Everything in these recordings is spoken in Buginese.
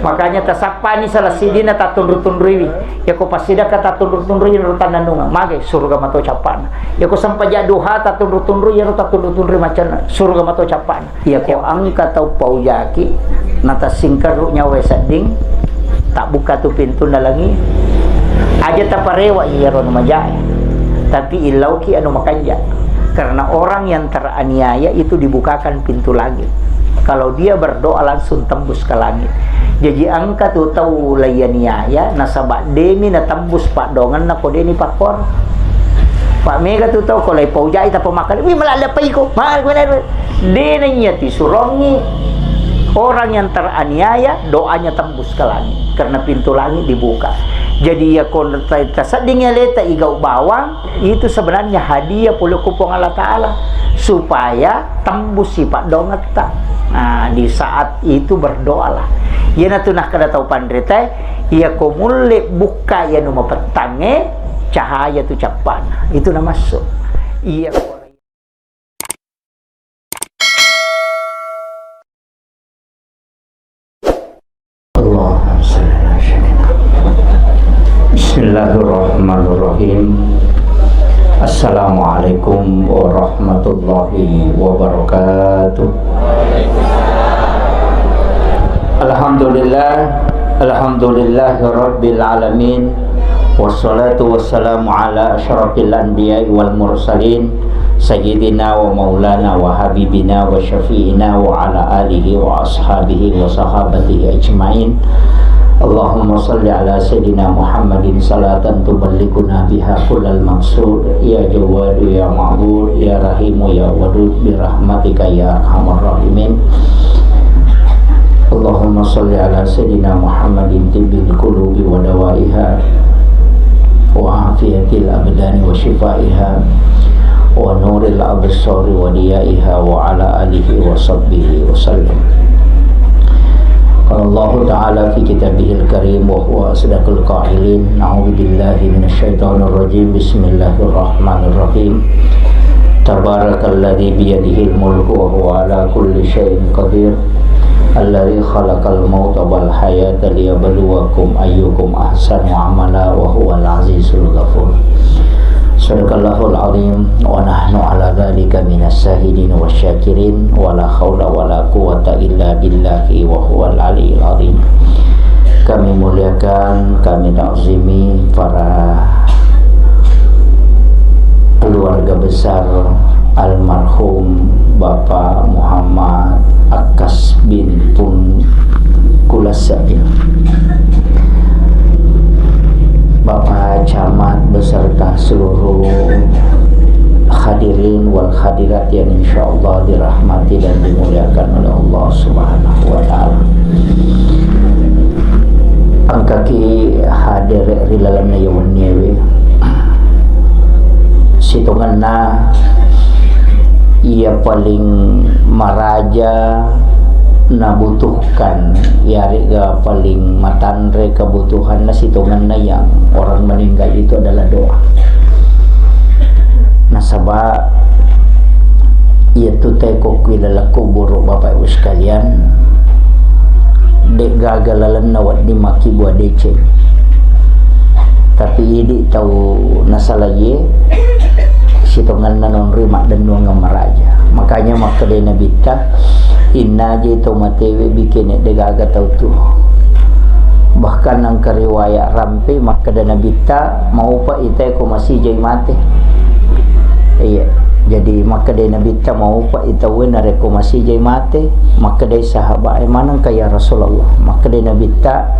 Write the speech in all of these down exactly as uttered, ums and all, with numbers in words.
Makanya tasappani salah sidina tatunru-tunruiwi. Yako passidekka tatunru-tunrui ro tannanunga. Magai suruga mato cappana. Yako sempajang duha tatunru-tunrui ro tatunru-tunrui macanna. Suruga mato cappana. Yako engka tau paujaki, natassingkerru nyawa sedding, tabbuka tu pintunna langi. Aja taparewa iyaro nu majae. Tapi illauki anu makanja. Karena orang yang teraniaya itu dibukakan pintu langit. Kalau dia berdoa langsung tembus ke langit. Jaji engka tu tau laiyaniaya nasaba demi natembus paddoangenna ko deni pakkoro. Pak mega tu tau ko lai paujai tappa makkeda, "Wih, malah lepai ko." Ma-, dena iya tisurongi orang yang teraniaya, doanya tembus ke langit karena pintu langit dibuka. Jadi ya ko ta-, tasedding aleta igau bawang, itu sebenarnya hadiah pole ku Puang Allah Ta'ala supaya tembus sifat dongetta. Nah, di saat itu berdoalah. Iyanatu nakkeda tau panrita, iya ko mulle bukka iya nu mapettangnge, cahaya tu cappana. Itu namassu. Iya ko Allahumma shalli ala sayyidina. Bismillahirrahmanirrahim. Assalamualaikum warahmatullahi wabarakatuh. Alhamdulillah, alhamdulillahi rabbil alamin. Wassalatu wassalamu ala asyrafil anbiya'i wal mursalin, sayyidina wa maulana wa habibina wa syafi'ina wa ala alihi wa ashabihi wa sahabatihi ajmain. Allahumma salli ala sayyidina Muhammadin salatan tuballighuna biha kullal maqsud. Ya Jawwadu ya Ma'bud ya Rahimu ya Wadud bi rahmatika ya arhamar rahimin. Allahumma salli ala sayyidina Muhammadin tibbil qulubi wa dawaiha wa afiyatil abdani wa shifaiha wa nuril absari wa diyaiha wa ala alihi wa sahbihi wa sallam. Qala Allahu ta'ala fi kitabihil karim wa huwa asdaqul qailin, a'udzu billahi minasy syaithanir rajim. Bismillahirrahmanirrahim. Tabarakalladzi biyadihil mulku wa huwa ala kulli syai'in qadir. Alladzi khalaqal mauta wal hayata liyabluwakum ayyukum ahsanu amala wa huwal azizul ghafur. Sadaqallahul azim wa nahnu ala dzalika minas syahidin wasyakirin wa la haula wa la quwwata illa billahi wa huwal aliyyil azim. Kami muliakan, kami takzimi para keluarga besar almarhum Bapak Muhammad Akkas bin Pun Kulasa, ya. Bapak Camat beserta seluruh hadirin wal hadirat yang insyaallah dirahmati dan dimuliakan oleh Allah Subhanahu wa taala. Engkaki hadir ri lalenna iya wenniewe. Sitongenna iya paling maraja nabutuhkan, iyarega paling matanre kebutuhanna sitongenna yang orang meninggal itu adalah doa. Nasaba iyatu teko ki laleng kuburu, Bapak Ibu sekalian, de'gaga lalenna wedding makkibua deceng. Tapi idi tau nasalaie, sitongenna nonroi maddennuangeng maraja. Makanya makkedai Nabitta, innaje tau matewe bikene de'gaga tau tuo. Bahkan engka riwayat rampe makkeda Nabitta, maupa itae ko masijai mate. Iya, jadi makkedai Nabitta, maupa itaue narekko masijai mate. Makkedai sahabat, e manengka ya Rasulullah? Makkedai Nabitta,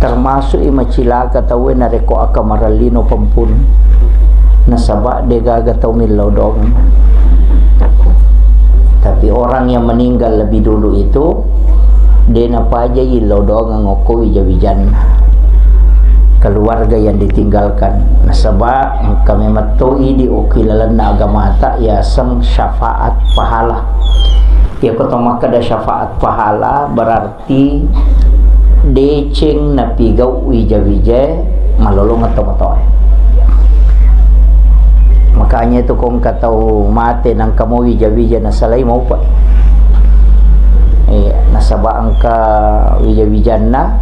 termasuk i macilaka tauwe narekko akka marellino pempun. Nasaba de'gaga tau millau doang. Tapi orang yang meninggal lebih dulu itu, de napajai illau doang okko wija-wijanna keluarga yang ditinggalkan. Nasaba kami metto idi okki lalenna agamata yaseng syafaat pahala. Iyako to makkeda syafaat pahala berarti ti deceng napigau wija-wijae, malolongeng tomatoae. Makanya itu ko engka tau mate nangka mo wija-wija nasalai, maupa. Eh, nasaba engka wija-wijanna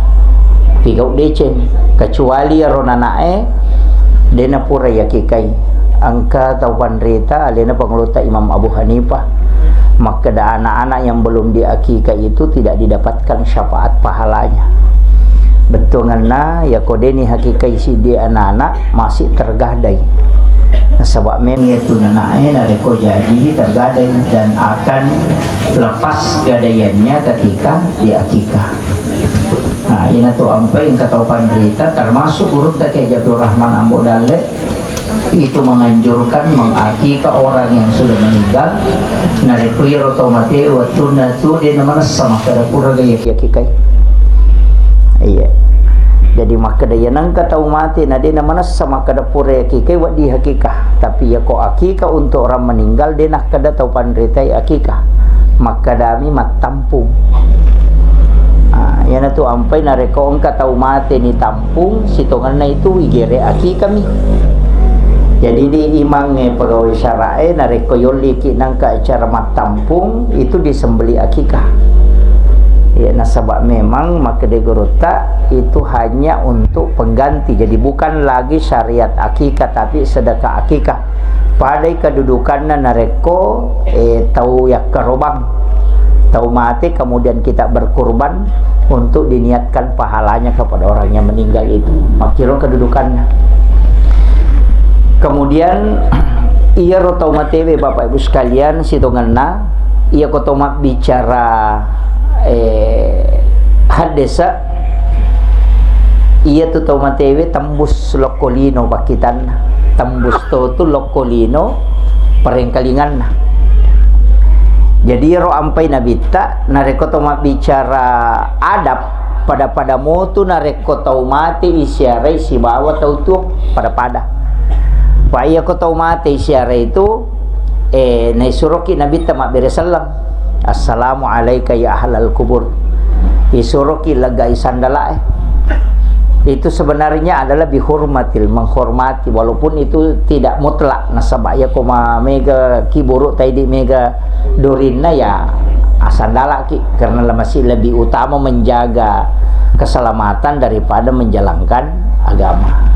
pigau deceng, kecuali iyaro nana'e de napura yakikai. Engka tau panrita alena pangulutta Imam Abu Hanifah makkeda, anak-anak yang belum diakikah itu tidak didapatkan syafaat pahalanya. Bettuangenna, yako deni hakikai siddi anak-anak, masih tergadai. Nasaba memang itu nana'e narekko jadi tergadai dan akan lepas gadaiannya ketika diakikah. Nah, ina tu ampai engka tau panrita, termasuk gurutta Kiai Abdul Rahman Ambo Dalle, itu menganjurkan mengakikah orang yang sudah meninggal. Narekko iyaro tau mate, wettunna tu de namanessa makkeda pura ga yakikai. Iya. Jadi makkeda iya nengka tau mate na de namanessa makkeda pura yakikai, wedding hakikah. Tapi yako akikah untuk orang meninggal, de nakkeda tau panritai akikah. Makkedami mattampung. Ah, iyanatu ampai narekko engka tau mate ni tampung, sitongenna itu igere akikami. Jadi di imangnge pegawai syara'e, narekko yolliki nangka acara mattampung, itu disembeli akikah. Ya, nasaba memang makkeda gurutta itu hanya untuk pengganti. Jadi bukan lagi syariat akikah, tapi sedekah akikah. Padai kedudukanna narekko, eh, tau yakkarobang, tau mate, kemudian kita berkurban untuk diniatkan pahalanya kepada orang yang meninggal itu. Makkiro kedudukanna. Kemudian, iyaro tau matewe, Bapak Ibu sekalian, sitongenna, iyako to mabbicara, eh, haddesa, iyatu tau matewe tembus lokko lino pakkitanna. Tembus to tu lokko lino parengkalinganna. Jadi iyaro ampai nabitta, narekko to mabbicara adab, pada-pada motu narekko tau mate isiarai sibawa tau tuo, pada-pada. Pa iyako tau mate isiarai tu, eh, naisuroki nabitta mabbere selleng. "Assalamu alaika ya ahlal kubur." Isuroki leggai sandalae. Itu sebenarnya adalah bihurmatil, menghormati, walaupun itu tidak mutlak, nasaba yako ma-, mega kiburu taidi mega dorinna ya asandalaki, karena masih lebih utama menjaga keselamatan daripada menjalankan agama.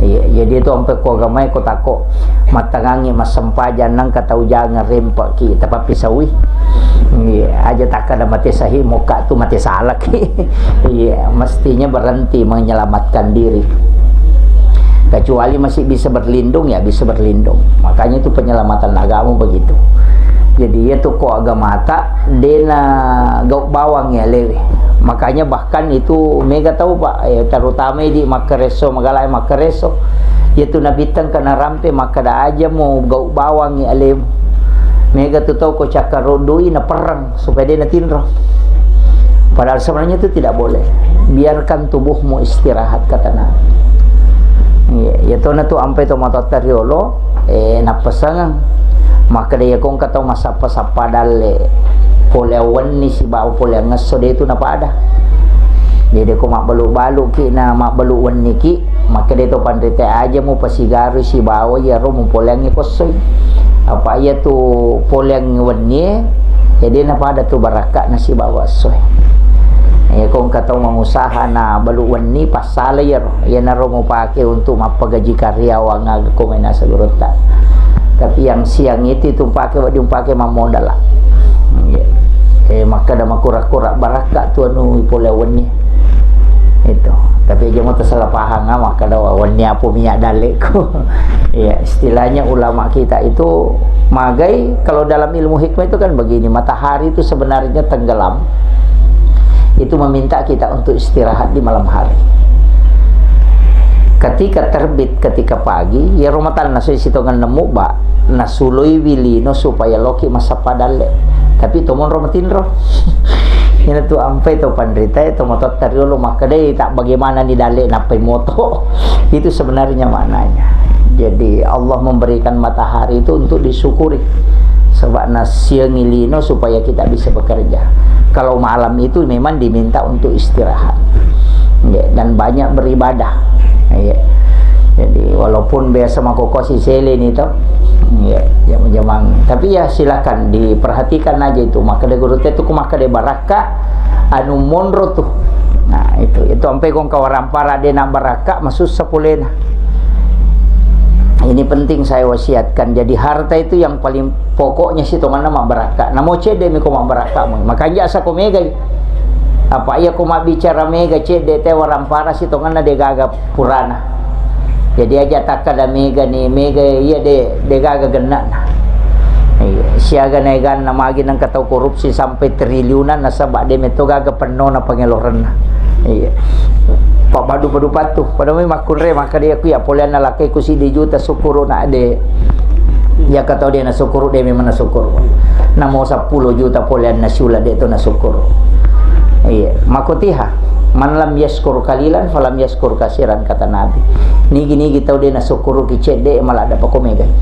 Iya, jadi itu ampe ko agamae ko tako mattangangi massempajang nangka tau jangang rempeki tapappisaui. Iya, aja takkada mate sahi mokka tu mate salaki. Iya, mestinya berhenti menyelamatkan diri. Kecuali masih bisa berlindung, ya bisa berlindung. Makanya itu penyelamatan agama begitu. Jadi iya tu ko agamata dena gau bawang ya lewe. Makanya bahkan itu mega tau, Pak, eh, terutama di makkaresso, magala makkaresso. Iya tu nabitteng kena rampe makkada aja mau gau bawang ya lewe. Mega tu tau ko cakkarudui na perreng supaya dia natinro. Padahal sebenarnya itu tidak boleh. Biarkan tubuhmu istirahat, kata Nabi. Iya, iya tona tu ampai to matotta riolo, eh, nappesengeng. Makkeda iya ko engka tau massappa-sappa dalle, pole wenni sibawa pole angngesso de tu napada. Jadi ko mabbalu-baluki na mabbalu wenniki, makkeda to panrita aja mu pasigarui sibawa iyaro mupoleangngi kossoi. Apa iya tu poleang wennie, jadi napada tu barakka na sibawa essoe. Iya ko engka tau mangusaha na balu wenni passala iyaro, iyanaro mupake untuk mappagaji karyawan aga ko mai naseng gurutta. Tapi yang siang itu tu pake, wedding pake mammodala. Iya. Eh, makkeda makura-kura barakka tu anu pole wenni. Itu. Tapi aja mau tersalah paham, ah, makkeda wenni apa minyak dalekku. Iya, istilahnya ulama kita itu magai, kalau dalam ilmu hikmah itu kan begini, matahari itu sebenarnya tenggelam. Itu meminta kita untuk istirahat di malam hari. Ketika terbit, ketika pagi, ya romatanna soi sitongenna mubba, nasuloi wilino supaya loki massappa dalle. Tapi tomonro matinro. Ina tu ampai to panrita, to matotta riolo makkedai tak bagaimana ni dalle nappai moto. Itu sebenarnya maknanya. Jadi Allah memberikan matahari itu untuk disyukuri. Sebab nasiangi lino supaya kita bisa bekerja. Kalau malam itu memang diminta untuk istirahat. Ya, dan banyak beribadah. Ya. Jadi walaupun biasa makokosi sele ni to, Iya, jama-jamang. Tapi ya silakan diperhatikan aja itu. Makkeda gurutta itu, ko makkeda barakka, anu monro tu. Nah, itu, itu ampai kong kawarampara de na barakka, masussa polena. Ini penting saya wasiatkan. Jadi harta itu yang paling pokoknya sitonganna mabbarakka. Namo cedde mi ko mabbarakka mo. Makanja asa ko megai. Apa iya ko mabbicara mega cedde te warampara sitonganna de gaga purana. Jadi aja takkada mega ni, mega iya de, de gaga gennana. Iya, siaga naeganna magi nengka tau korupsi sampai triliunan nasaba de metto gaga pennona pangelorenna. Iya. Pak badu-badu patu, pada mai makkunre maka dia ku ya poleanna lakai ku sidi juta syukuru na de. Ya katau de na syukuru de memang na syukuru. Namo seppulo juta poleanna siula de to na syukuru. Iya, makotiha. Man lam yaskur kalilan falam yaskur kasiran, kata Nabi. Nigi-nigi tau de na syukuruki cedde, maladda pako megai.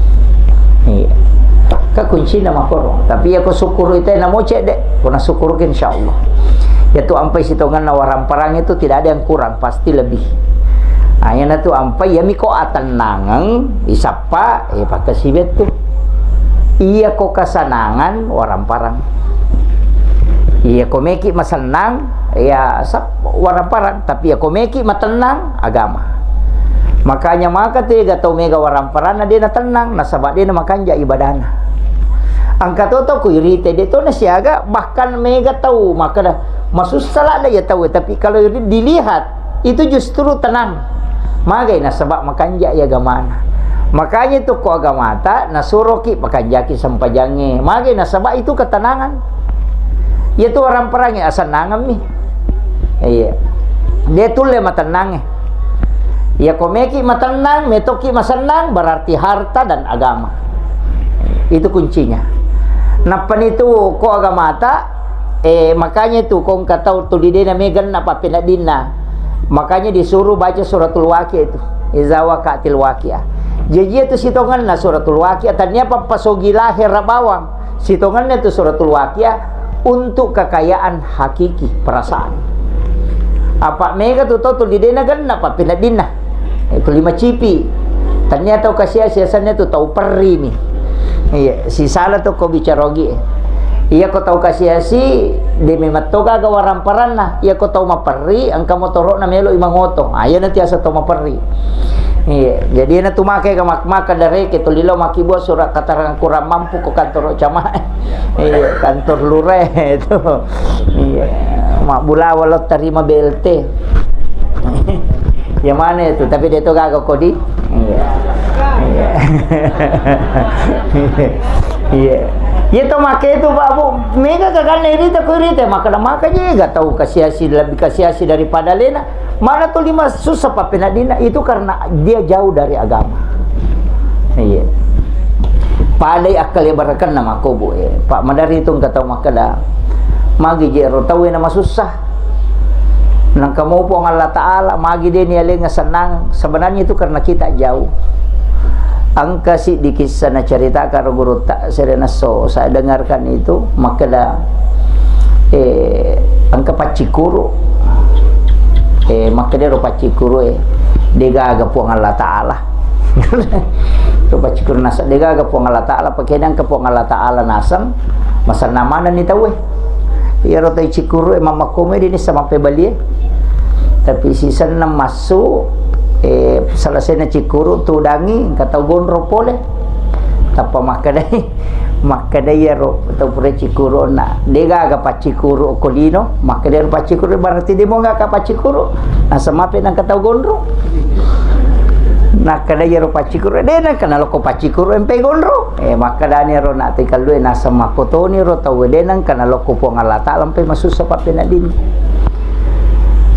Iya. Ka kuncina makoro. Tapi ya ko syukuru ite namo cedde, ko na syukuruki insyaallah. Ya tu ampai sitonganna waramparang itu tidak ada yang kurang, pasti lebih. Ayana tu ampai ya miko atennangeng, isappa, eh pakkasiwettu. Iya ko kasanangan waramparang. Iya ko meki masennang, ya sap-, waramparang. Tapi ya ko meki matennang, agama. Makanya maka tega tau mega waramparanna de na tennang, nasaba de na makanja ibadana. Angka toto ku irite de to na siaga, bahkan mega tau maka da masussa ladda ya tau, tapi kalau iri-, dilihat itu justru tenang. Magai nasaba makanja ya agamana. Makanya itu ko agamata nasuroki pakanjaki sempajangnge. Magai nasaba itu ketenangan. Iya tu orang perangi asennangemmi. Iya. De tulle matennangnge. Iya ko meki matennang, metoki masennang, berarti harta dan agama. Itu kuncinya. Nappani tu ko agamata, eh, makanya itu ko engka tau tuli dena meganna pappeneddinna. Makanya disuruh baca suratul Waqiah itu. Iza waqa'atil waqiah. Jaji itu sitonganna suratul Waqiah, tania pappasogi lahera bawang. Sitonganna itu suratul Waqiah untuk kekayaan hakiki, perasaan. Apa mega tu tau tuli dena ganna pappeneddinna. Itu lima cipi. Tania tau kasiasi asenna tu tau perri mi. Iya, sisala tu ko bicara ogi. Iya ko tau kasiasi de memang to gaga waramparanna. Iya ko tau maperri engka motoro'na melo i mangoto. Ah, iya nanti asa tau maperri. Iya, jadi na tu make ga mak-, maka dareke tuli lo makkibua surat keterangan kurang mampu ko kantor camat. Iya, kantor lurah itu. Iya, mabbulawa lo terima B L T. Ya mana itu? Tapi de to gaga kodi. Iya. Iya. Iya. Iya to make itu, Pak Bu. Mega gaganna irita ko irita, maka maka je ga tau kasiasi, lebih kasiasi daripada lena. Mana tu lima susah pappeneddinna itu karena dia jauh dari agama. Iya. Padai akkalebarakenna makkobu, eh. Pak madari tu engka tau makkeda, magi je ro tau na masussa. Nangka mo Puang Allah Ta'ala, magi de ni alenga senang. Sebenarnya itu karena kita jauh. Engka siddi kisah naceritakan ro gurutta, sere nasso saya dengarkan itu, makkeda, eh, engka paccikuru. Eh, makkeda ro paccikuru, eh, de gaga Puang Allah Ta'ala. Ro paccikuru naseng de gaga Puang Allah Ta'ala, pakena engka Puang Allah Ta'ala naseng, masenna manenni tauwe. Iyaro tau cikkuru e mammakkomo e, dini sampai balie. Tapi sisenna massu, eh, selesainya cikkuru tudangi, engka tau gondrong pole. Tappa makkedai, makkedai iyaro tau pura cikkuru onna, de gaga paccikuru ko lino, makkedai ro paccikuru, berarti de mo gaga paccikuru. Nasemape nangka tau gondrong. Nakkeda iyaro paccikuru, de nangka nalokko paccikuru empe gondrong. Eh, makkedani ro na tikallue, naseng makkotoni ro tau de nangka nalokko Puang Allah Ta'ala empe masussa pappeneddinni.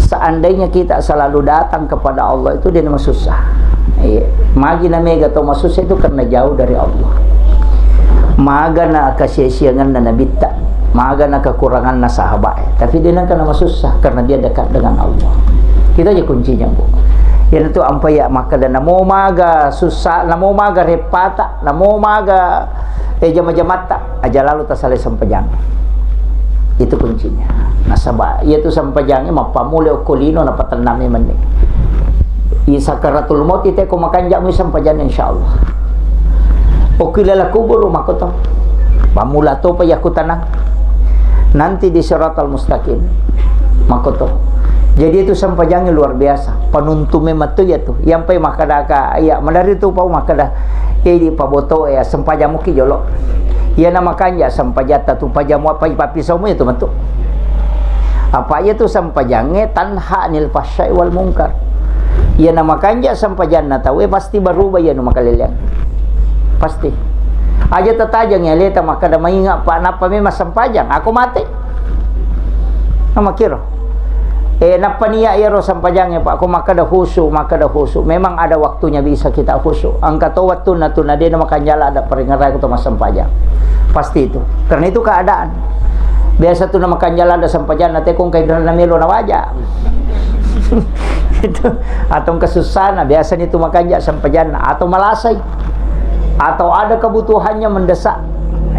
Seandainya kita selalu datang kepada Allah itu de masussa. Eh, magi na mega to masussa itu karena jauh dari Allah. Maga na kasia-sianganna nabitta. Maga na kekuranganna sahabat, eh, tapi de nangka na masussa karena dia dekat dengan Allah. Itu aja kuncinya, Bu. Iyanatu ampai ya makkeda namo maga sussa, namo maga reppata, namo maga, eh, jama-jamatta, aja lalu tasalai sempajang. Itu kuncinya. Nasaba iyatu sempajang mappammula okko lino napatennang memang ni. I sakaratul maut ite ko makanja mi sempajang, insyaallah. Okki lala kuburu makoto. Pammula topa yakkutanang. Nanti di siratal mustaqim. Makoto. Jadi itu sempajangnge luar biasa. Panuntu memang tu ya tu. Yampai makkadaka, iya, madari tu pau makkada, "Eh, di paboto ya, sempajang muki jolo." Iya na makanja sempajatta tu pajamu apa papisaumu ya tu metu. Apa iya tu sempajangnge tanha anil fahsyai wal munkar. Iya na makanja sempajanna tau, eh, pasti berubah iya nu makaleleang. Pasti. Aja tatajang ya leta makkada mainga pa nappa memang sempajang. Aku mate. Namakiro. Eh, nappa nia iyaro sempajangnge, Pak, ko makkada khusyuk, makkada khusyuk. Memang ada waktunya bisa kita khusyuk. Engka to wattunna tu na dena makanjala ada peringerai to massempajang. Pasti itu. Karena itu keadaan. Biasa tu na makanjala ada sempajanna te ko engka indrana melo na waja. Itu atau engka sussana, biasa ni tu makanja sempajanna atau malasai. Atau ada kebutuhannya mendesak.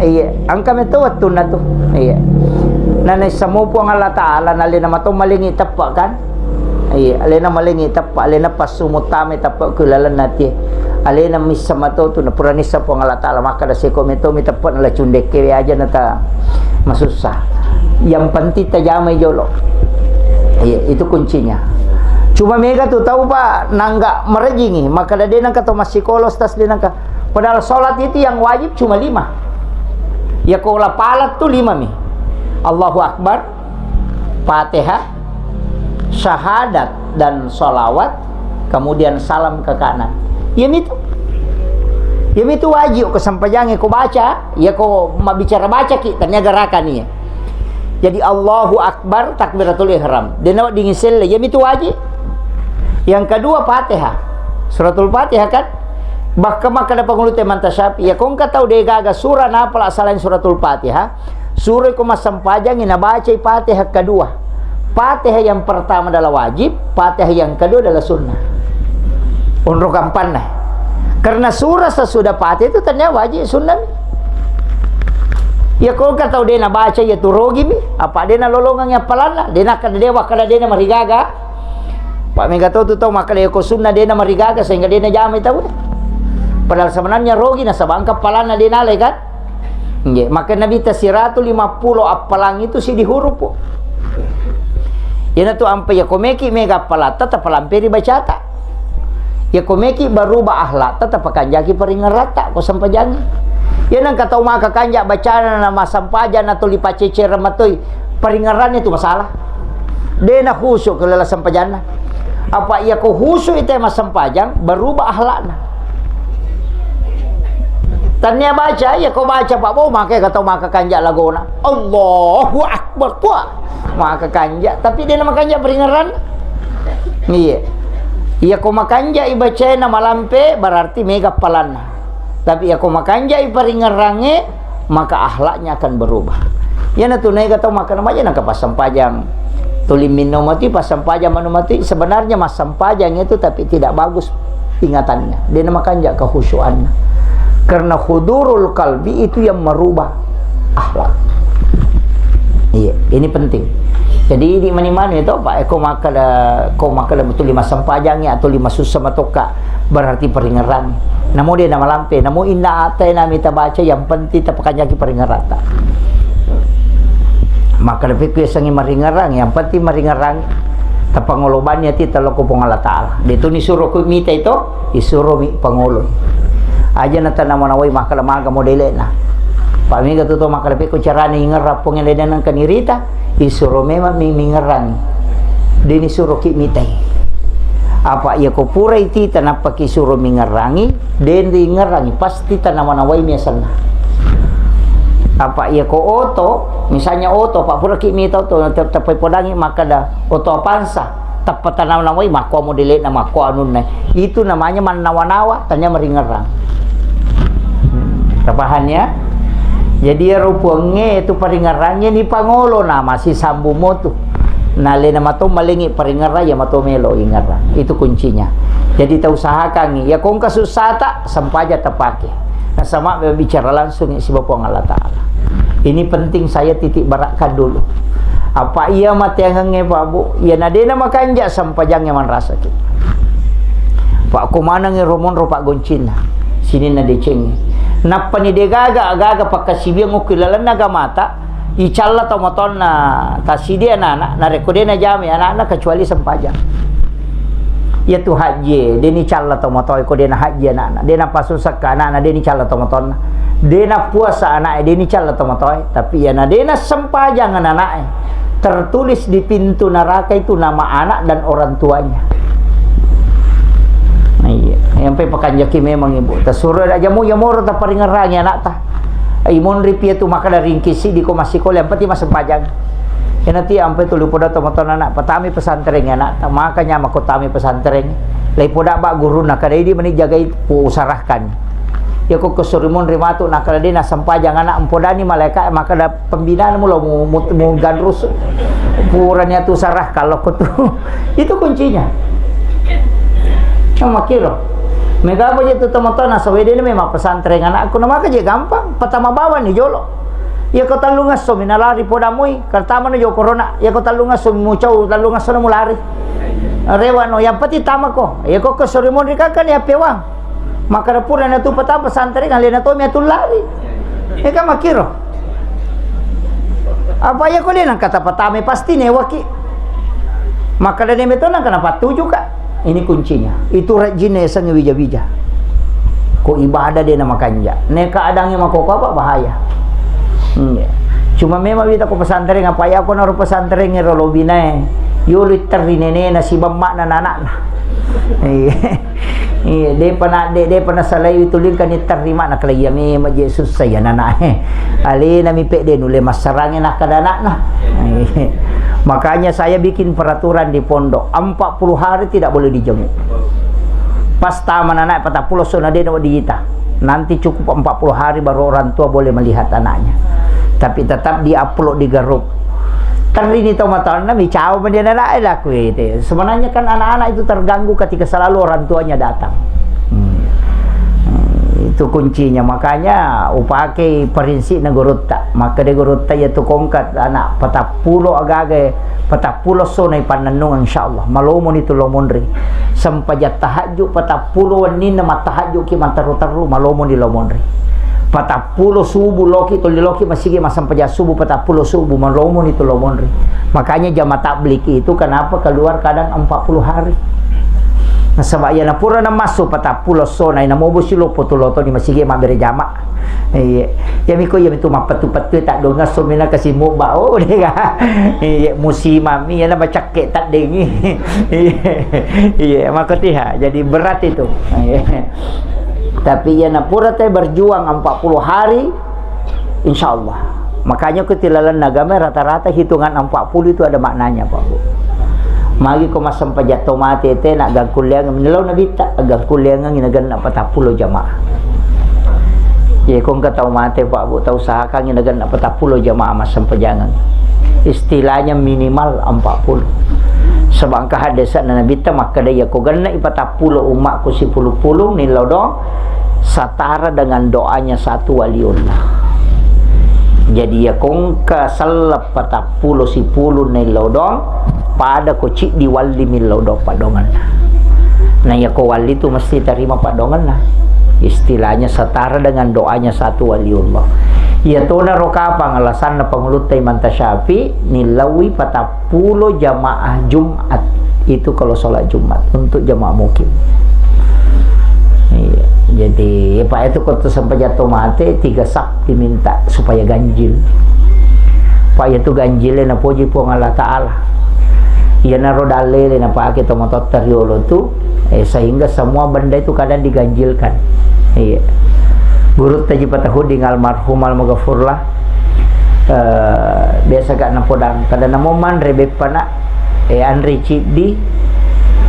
Iya, engka meto wattunna tu. Iya. Na naissamo Puang Allah Taala, na alena mato malengi teppe kan? Iya, alena malengi teppe, alena passu muttame teppe ku lalenna atie. Alena missa mato tu, na pura nissa Puang Allah Taala, makkada seko meto mi teppe na la cundekke aja na ta masussa. Yang penting tajamai jolo. Iya, itu kuncinya. Cuma mega tu tau, Pak, nangga merejingi, makkada de nangka to massikolo, stas de nangka. Padahal sholat itu yang wajib cuma lima. Ya, ko la palat tu lima mi. Allahu Akbar, Fatihah, syahadat, dan salawat, kemudian salam ke kanan. Ya mitu. Ya mitu wajib ko sempajangnge ko baca, ya ko mabbicara baca ki, tania gerakan iya. Jadi Allahu Akbar, takbiratul ihram. Dena wedding iselle, ya mitu wajib. Yang kedua Fatihah. Suratul Fatihah kan? Bahkan makkada pangulu te manta Syafi'i, ya ko engka tau de gaga surah napala selain suratul Fatihah, surah ko massempajangi nabacai Fatihah kedua. Fatihah yang pertama adalah wajib, Fatihah yang kedua adalah sunnah. Onro kampanna. Karena surah sesudah Fatihah itu tania wajib, sunnah. Ya ko engka tau de nabaca ya tu rogi mi, apa de nalolongang appalanna, de nakkada de wakkada de namarigaga. Pak mega to tu tau makkada ko sunnah de namarigaga sehingga de najamai tau. Padahal sebenarnya rogi nasaba engka appalanna de nalai kan? Nggih, maka Nabi ta siratu lima puluh appalang itu sidi huruf. Iyana tu ampe ya ko meki mega appalatta tapalampe ri bacata. Ya ko meki berubah akhlakta tapakanjaki paringeratta ko sempajangi. Ya nang katau maka kanja bacana na masampajang na tuli pacecere matoi paringerannya tu masalah. De na khusyuk ke lala sempajanna. Apa iya ko khusyuk ite massempajang, berubah akhlakna. Tania baca, iya ko baca Pak Bo, maka katau maka kanja lagona. Allahu Akbar, tua. Maka kanja, tapi de na makanja peringeran. Iya. Iya ko makanja ibacena malampe, berarti mega appalanna. Tapi iya ko makanjai paringerrangnge, maka akhlaknya akan berubah. Iyana tu naega tau makkeda maja nangka passempajang tuli minno mati, passempajang manu mati, sebenarnya massempajang itu tapi tidak bagus ingatannya. De na makanja kehusyuanna. Karena hudurul kalbi itu yang merubah akhlak. Iya, ini penting. Jadi idi mani-mani itu Pak, ko makkeda, ko makkeda tuli massempajangngi atau lima sussa matokka. Berarti paringerrangngi. Namo de na malampe, namo inna a'taina mita baca, yang penting tapakanjaki paringeratta. Maka lebih ku yasengngi maringerrangngi, yang penting maringerrangngi. Tapangolo bani ati taloko Puang Allah Taala. De tu nisuro ku mita itu, isuro mi pangolo. Aja na tanamo nawai maka maga modele na. Pak mega tu to maka lebih ku carane ingerra Puang lede nangka nirita. Isuro memang mi-, mingerangi. De nisuro ki mitai. Apa iya ko purai tita nappa ki suro mingerangi, de ringerangi, pasti tanawa-nawai mi asenna. Apa iya ko oto, misalnya oto, Pak, pura ki mita oto, te-, teppai podangi makkeda oto Avanza, tappa tanawa-nawai, makko modele'na, makko anunna. Itu namanya mannawa-nawa, tania maringerang. Tapahanni ya? Jadi iyaro puangnge tu paringerrangnge ni pangolo na masisambung motu. Na alena mato malengi paringerrang, iya mato melo ingerrang. Itu kuncinya. Jadi tausahakangngi, iya ko engka sussata, sempaja tapake. Nasaba bicara langsung sibawa Puang Allah Taala. Ini penting saya titik beratkan dulu. Apa iya mateangengnge Pak Bu, iya na dena makanja sempajangnge manrasaki. Pak ko manengngi ro monro paggoncinna. Sininna decengnge. Nappani degaga agaga pakkasiwiang okko ilalenna agamata, icalla tomatoanna tasidi anana, narekko de najamai anakna kecuali sempajang. Iyatu hajjie, de nicalla tomatoae ko de nahajji anakna, de napasusakka anakna, de nicalla tomatoanna, de napuasa anakna, de nicalla tomatoae, tapi iyana de nassempajang anakna, tertulis di pintu neraka itu nama anak dan orang tuanya. Nah, iya. Yang pe pakanjaki memang ibu. Tasuro aja mu, ya moro taparingerangi anakta. Imonri pia tu maka dari ringkisi di ko masikola, yang penting massempajang. Ina ti ampe tu lupo dato maton anak, patami pesantren anak, ta maka nyama ko tami pesantren. Lai poda ba guru na kadai di meni jagai pu usarahkan. Ya ko kesuri monri matu na kada de na sempajang anak, empodani malaika maka da pembinaan mu lo mu, mu, mu gandrus. Purani atu sarah kalau ko tu. Itu kuncinya. Yang makiro. Mega apa je tu teman-teman, nah, sawede ini memang pesantren anakku, nah, maka je gampang. Pertama bawa ni jolo. Ya ko tallung esso mi nalari podamui, pertama no jo corona. Ya ko tallung esso mi mucau, tallung esso no mulari. Rewa no, yang penting tama ko. Ya ko ke sore monri kakak ni apa wang. Maka pura na tu pertama pesantren, alena to mi atu lari. Ya kan makiro. Apa ya ko de nang kata pertama pasti newaki. Maka de meto nang kana patuju ka. Ini kuncinya. Itu rajinna yasengnge wija-wija. Ko ibadah de na makanja. Neka adangnge makoko apa bahaya. Hmm, iya. Cuma memang wita ko pesantren apa ya ko naro pesantren ero lobinae. Yo litterri nenena sibammakna nanakna. Iya. Iya, depa na, de, depa nasalai tulingka ni terima na kala iya memang je sussa iya nanae. Alena mi pede nulle massarange nakkada anakna. Iya. Makanya saya bikin peraturan di pondok, empat puluh hari tidak boleh dijenguk. Pas tama nanae patappulo sona de no diita. Nanti cukup empat puluh hari baru orang tua boleh melihat anaknya. Tapi tetap di-upload di grup. Terrini tau matawanna mi cao meni anakna, eh, laku itu. Sebenarnya kan anak-anak itu terganggu ketika selalu orang tuanya datang. Hmm. Hmm, itu kuncinya. Makanya upakei prinsipna gurutta. Maka de gurutta ya tu kongkat anak patappulo agaga, patappulo sona ipannennung, insyaallah. Malomoni tu lomonri. Sempajang tahajud patappulo wenninna mattahajud ki matteru-teru, malomoni lomonri. Patappulo subuh loki, tuli loki masigi massempajang subuh, patappulo subuh, malomoni tu lomonri. Makanya jamaah tabligh itu kenapa keluar kadang empat puluh hari. Nasaba iya napura namassu patappulo sona, ina mobo siloppo tu lotoni masigi mabbere jamaah. Iya. Iya miko iya mitu mappettu-pettu tak donga somina kasi mubba. Oh, dega. Iya, musimami iya na bacakke taddengi. Iya. Iya, makotiha. Jadi berat itu. Iya. Tapi iya napura te berjuang empat puluh hari, insyaallah. Makanya ku tilalan agama rata-rata hitungan empat puluh itu ada maknanya, Pak Bu. Magi ko massempajang to mate te na gangkulleang, menelau nabitta gangkulleangengngi nagenna patappulo jamaah. Ye ko engka tau mate, Pak Bu, tau usahakangngi nagenna patappulo jamaah massempajangeng. Istilahnya minimal empat puluh. Sebab engka haddese'na nabitta makkeda iya ko genna ipatappulo ummakku sipulung-pulung nillau dong, setara dengan doanya satu waliullah. Jadi iya ko engka selleng patappulo sipulung naillau dong, pada ko ciddi walli millau dong paddongenna. Na iya ko walli tu mesti tarima paddongenna. Istilahnya setara dengan doanya satu waliullah. Iya tona ro kapang alasanna pangulutta Imam Syafi'i nillaui patap pulo jamaah Jumat itu kalau sholat Jumat untuk jamaah mukim. Iya. Jadi, ya, Pak, itu kau tuh sampai jatuh mati, tiga saf diminta supaya ganjil. Pak, itu ganjilnya napoji Puang Allah Ta'ala. Iya naro dalele napake to motor riolo tu, eh, sehingga semua benda itu kadang diganjilkan. Iya. Guru Taji Patahudin almarhum almaghfurlah, eh, biasa gak napodang, kada namo manre beppa nak, eh, anre ciddi,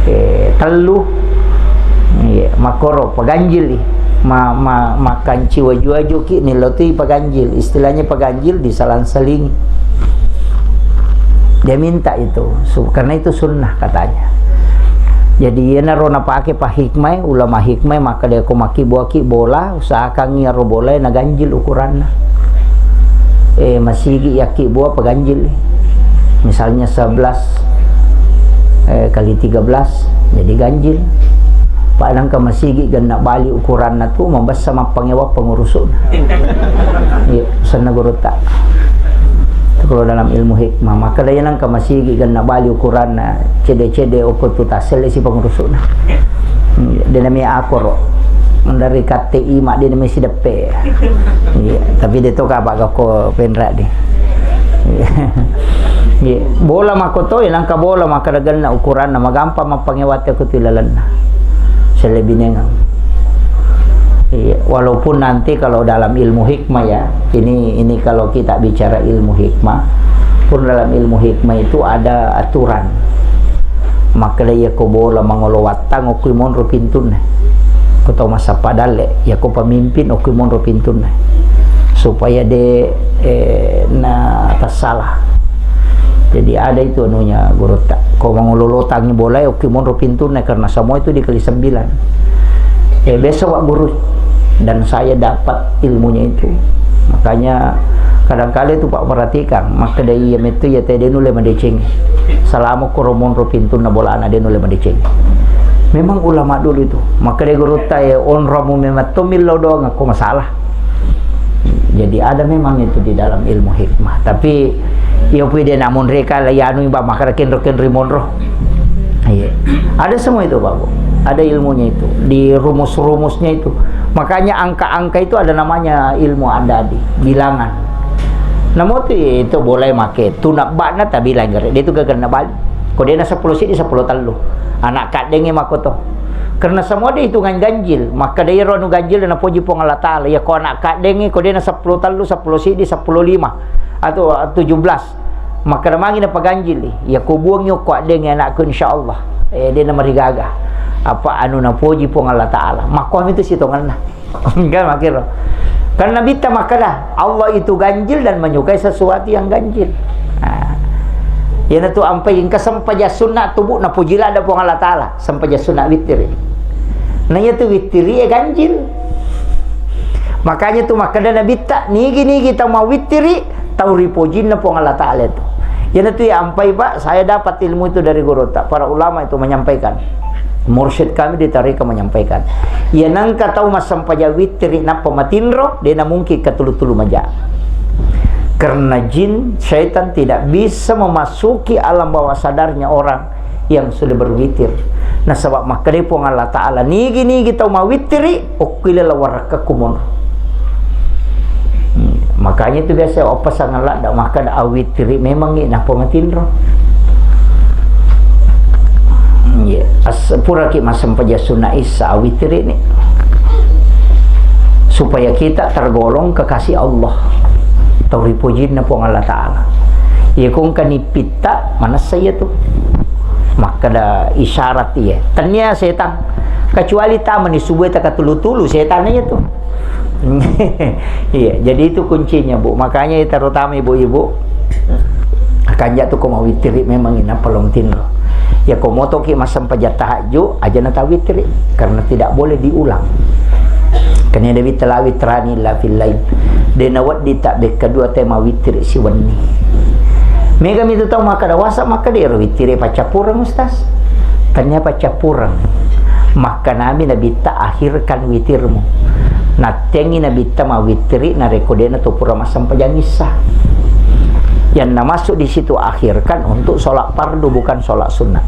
eh, tellu, iya, makoro paganjili, ma, ma, makanci waju-waju ki nilotui paganjil, istilahnya paganjil disalang-salingi. Dia minta itu, su-, karena itu sunnah katanya. Jadi, iyanaro napake pa hikmai, ulama hikmai, maka dia ko makkibbuaki bola, usahakan iyaro bolae naganjil ukuranna. Eh, masigi yakkibbua paganjil. Misalnya sebelas, eh, kali tiga belas, jadi ganjil. Pak, nangka masigi genna bali ukuranna tu, mabessa mappangewa pengurusuna. Iya, senna gurutta. Itu kalau dalam ilmu hikmah, maka dia nangka masigi genna bali ukuranna, cede-cede okko tu tasselle si pengurusuna. Iya, dia namanya akoro. Dari katte ima, dia namanya si deppe. Iya, tapi dia tu kabak gako penrak di. Iya. Iya. Bola makoto, nangka bola maka dagenna ukuranna, magampang mappangewate ko tu lalenna. Selle binengeng. Iya, walaupun nanti kalau dalam ilmu hikmah ya, ini, ini kalau kita bicara ilmu hikmah, pun dalam ilmu hikmah itu ada aturan. Makkeda iya ko bola mangolo wattang, okkui monro pintunna. Ko tau massappa dalle, iya ko pemimpin, okkui monro pintunna. Supaya de, eh, na tassalah. Jadi ada itu anunya, gurutta. Ko mangolo lotangi bola, okkui monro pintunna, karena semua itu dikali sembilan. Eh, besok, Pak Guru, dan saya dapat ilmunya itu. Makanya kadangkala itu, Pak, perhatikan, makkeda iya metto iya tede nulle madeceng. Salamo koro monro pintunna bolana de nulle madeceng. Memang ulama dulu itu. Makkeda gurutta, eh, onromu memang to millau doang, aku masalah. Jadi ada memang itu di dalam ilmu hikmah. Tapi iya pui de namun reka la yanu ba makara kenro-kenro monro. Iya. Ada semua itu, Pak Bu. Ada ilmunya itu, di rumus-rumusnya itu. Makanya angka-angka itu ada namanya ilmu adadi, bilangan. Namo tu itu boleh make tuna bana tabilang gare. Dia tu gaganna bali. Ko dena sepuluh sidi, sepuluh tellu. Anak kaddengi makoto. Karena semua dia hitungan ganjil. Maka dia ro anu ganjil dan napoji Puang Allah Taala. Ya ko anak kaddengi ko dena sepuluh tellu, sepuluh sidi, sepuluh lima, atau tujuh belas. Maka mangi na paganjili. Ya ko buang yo ko addengi anakku, insyaallah. Eh, dia namarigaga. Apa anu napoji Puang Allah Taala. Makko itu sitonganna. Enggak makiro. Karena Nabitta makkeda, Allah itu ganjil dan menyukai sesuatu yang ganjil. Nah, iyanatu ampai engka sempajang sunna tubuh napuji ladda Puang Allah Taala, sempajang sunna witiri. Nah, iya tu witiri e ganjil. Makanya tu makkeda Nabitta, nigi-nigi tau mawitiri, tau ripojinna Puang Allah Taala itu. Iyanatu ya ampai, Pak, saya dapat ilmu itu dari gurutta. Para ulama itu menyampaikan. Mursyid kami di tarika menyampaikan, iya nangka tau massempajang witiri nappa matinro, dena mungkin katulu-tulu maja. Karena jin, syaitan tidak bisa memasuki alam bawah sadarnya orang yang sudah berwitir. Nasaba makkeda Puang Allah Taala, nigi-nigi tau mawitiri, okkuile la warakkaku monro. Hmm, makanya itu biasa apa sangat ladda makkeda awitiri memang i nappa matinro. Iya, as-, puraki massempajang sunna Isya, awitiri ni. Supaya kita tergolong kekasih Allah. Tau ripojinna Puang Allah Taala. Iya ko engka nippitta, manessa iya tu. Makkeda isyarat iya. Tania setang. Kecuali tamani subuh takatulu-tulu setang iya tu. Iya, jadi itu kuncinya, Bu. Makanya terutama ibu-ibu, kanja tu ko mawitiri memang inappa lo matinro. Ya ko motoki massempajang tahajud, aja na tawitiri karena tidak boleh diulang. Karena Nabi telawi terani la fil lain. De nawedding tabbekka dua te mawitiri siwenni. Mega mitu tau makkeda wasa makkeda ero witiri paccappureng, Ustaz. Tania paccappureng. Makkanami Nabitta, "Akhirkan witirmu." Nattengi Nabitta mawitiri narekko dena to pura massempajang Isya. Yang namasuk di situ akhirkan untuk sholat fardu, bukan sholat sunnah.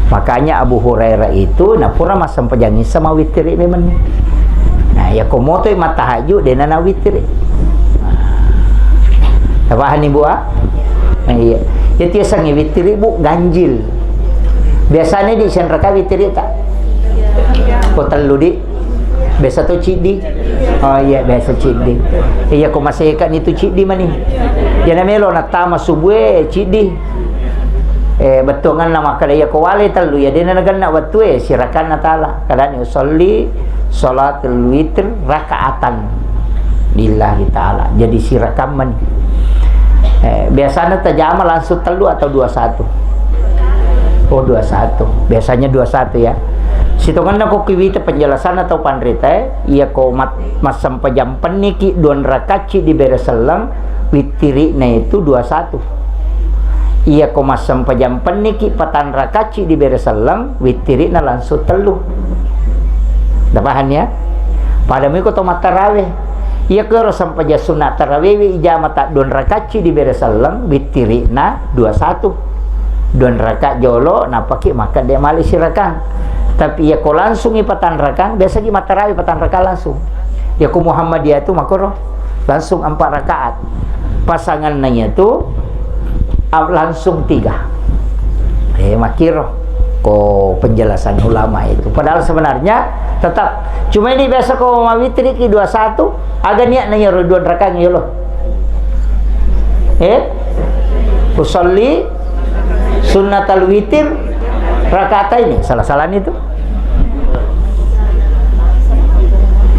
Makanya Abu Hurairah itu napura massempajang Isya mawitiri memang. Nah, ya komoto matahaju dena nawitiri. Nah, paham ni, Bu, ah? Nah, iya. Ya tiasangi witiri, Bu, ganjil. Biasanya di senraka witiri tak? Ko tellu di. Biasa to ciddi. Oh iya, biasa ciddi. Iya, ko maseka ni tu ciddi mani. Jana melo natama subue ciddi. Eh, bettuanganna makkeda iya ko wale tellu ya dena nagenna wettue sirakanna taala. Kadani usolli sholatul witr rakaatan lillahi ta'ala. Jadi sirakamman. Eh, biasanya tajama langsung tellu atau dua satu? Oh, dua satu. Biasanya dua satu ya. Sitonganna ko kiwita penjelasan atau panrita, eh, iya ko mat-, massempajang penniki dua rakacci di bere selleng, wittirina itu dua satu. Iya ko massempajang penniki patang rakacci di bere selleng, wittirina langsung tellu. Tapahang ya? Pada mui ko to mattarawe. Iya kero sempajang sunna tarawewe ijama ta dua rakacci dibere selleng, wittiri'na dua satu. Dua raka jolo, nappaki makkedde male sirakang. Tapi iya ko langsung i patanrakang, biasa ki mattarawe patanrakang langsung. Ya ko Muhammadiyah tu makoro, langsung empat rakaat. Pasanganna iya tu, ah, langsung tiga. Eh, makkiro ko penjelasan ulama itu. Padahal sebenarnya tetap. Cuma ini biasa ko mawitri ki dua satu, aga niatna iyaro dua rakaat yolo. Eh? Usolli sunnatal witir rakaat ini. Salah-salah itu.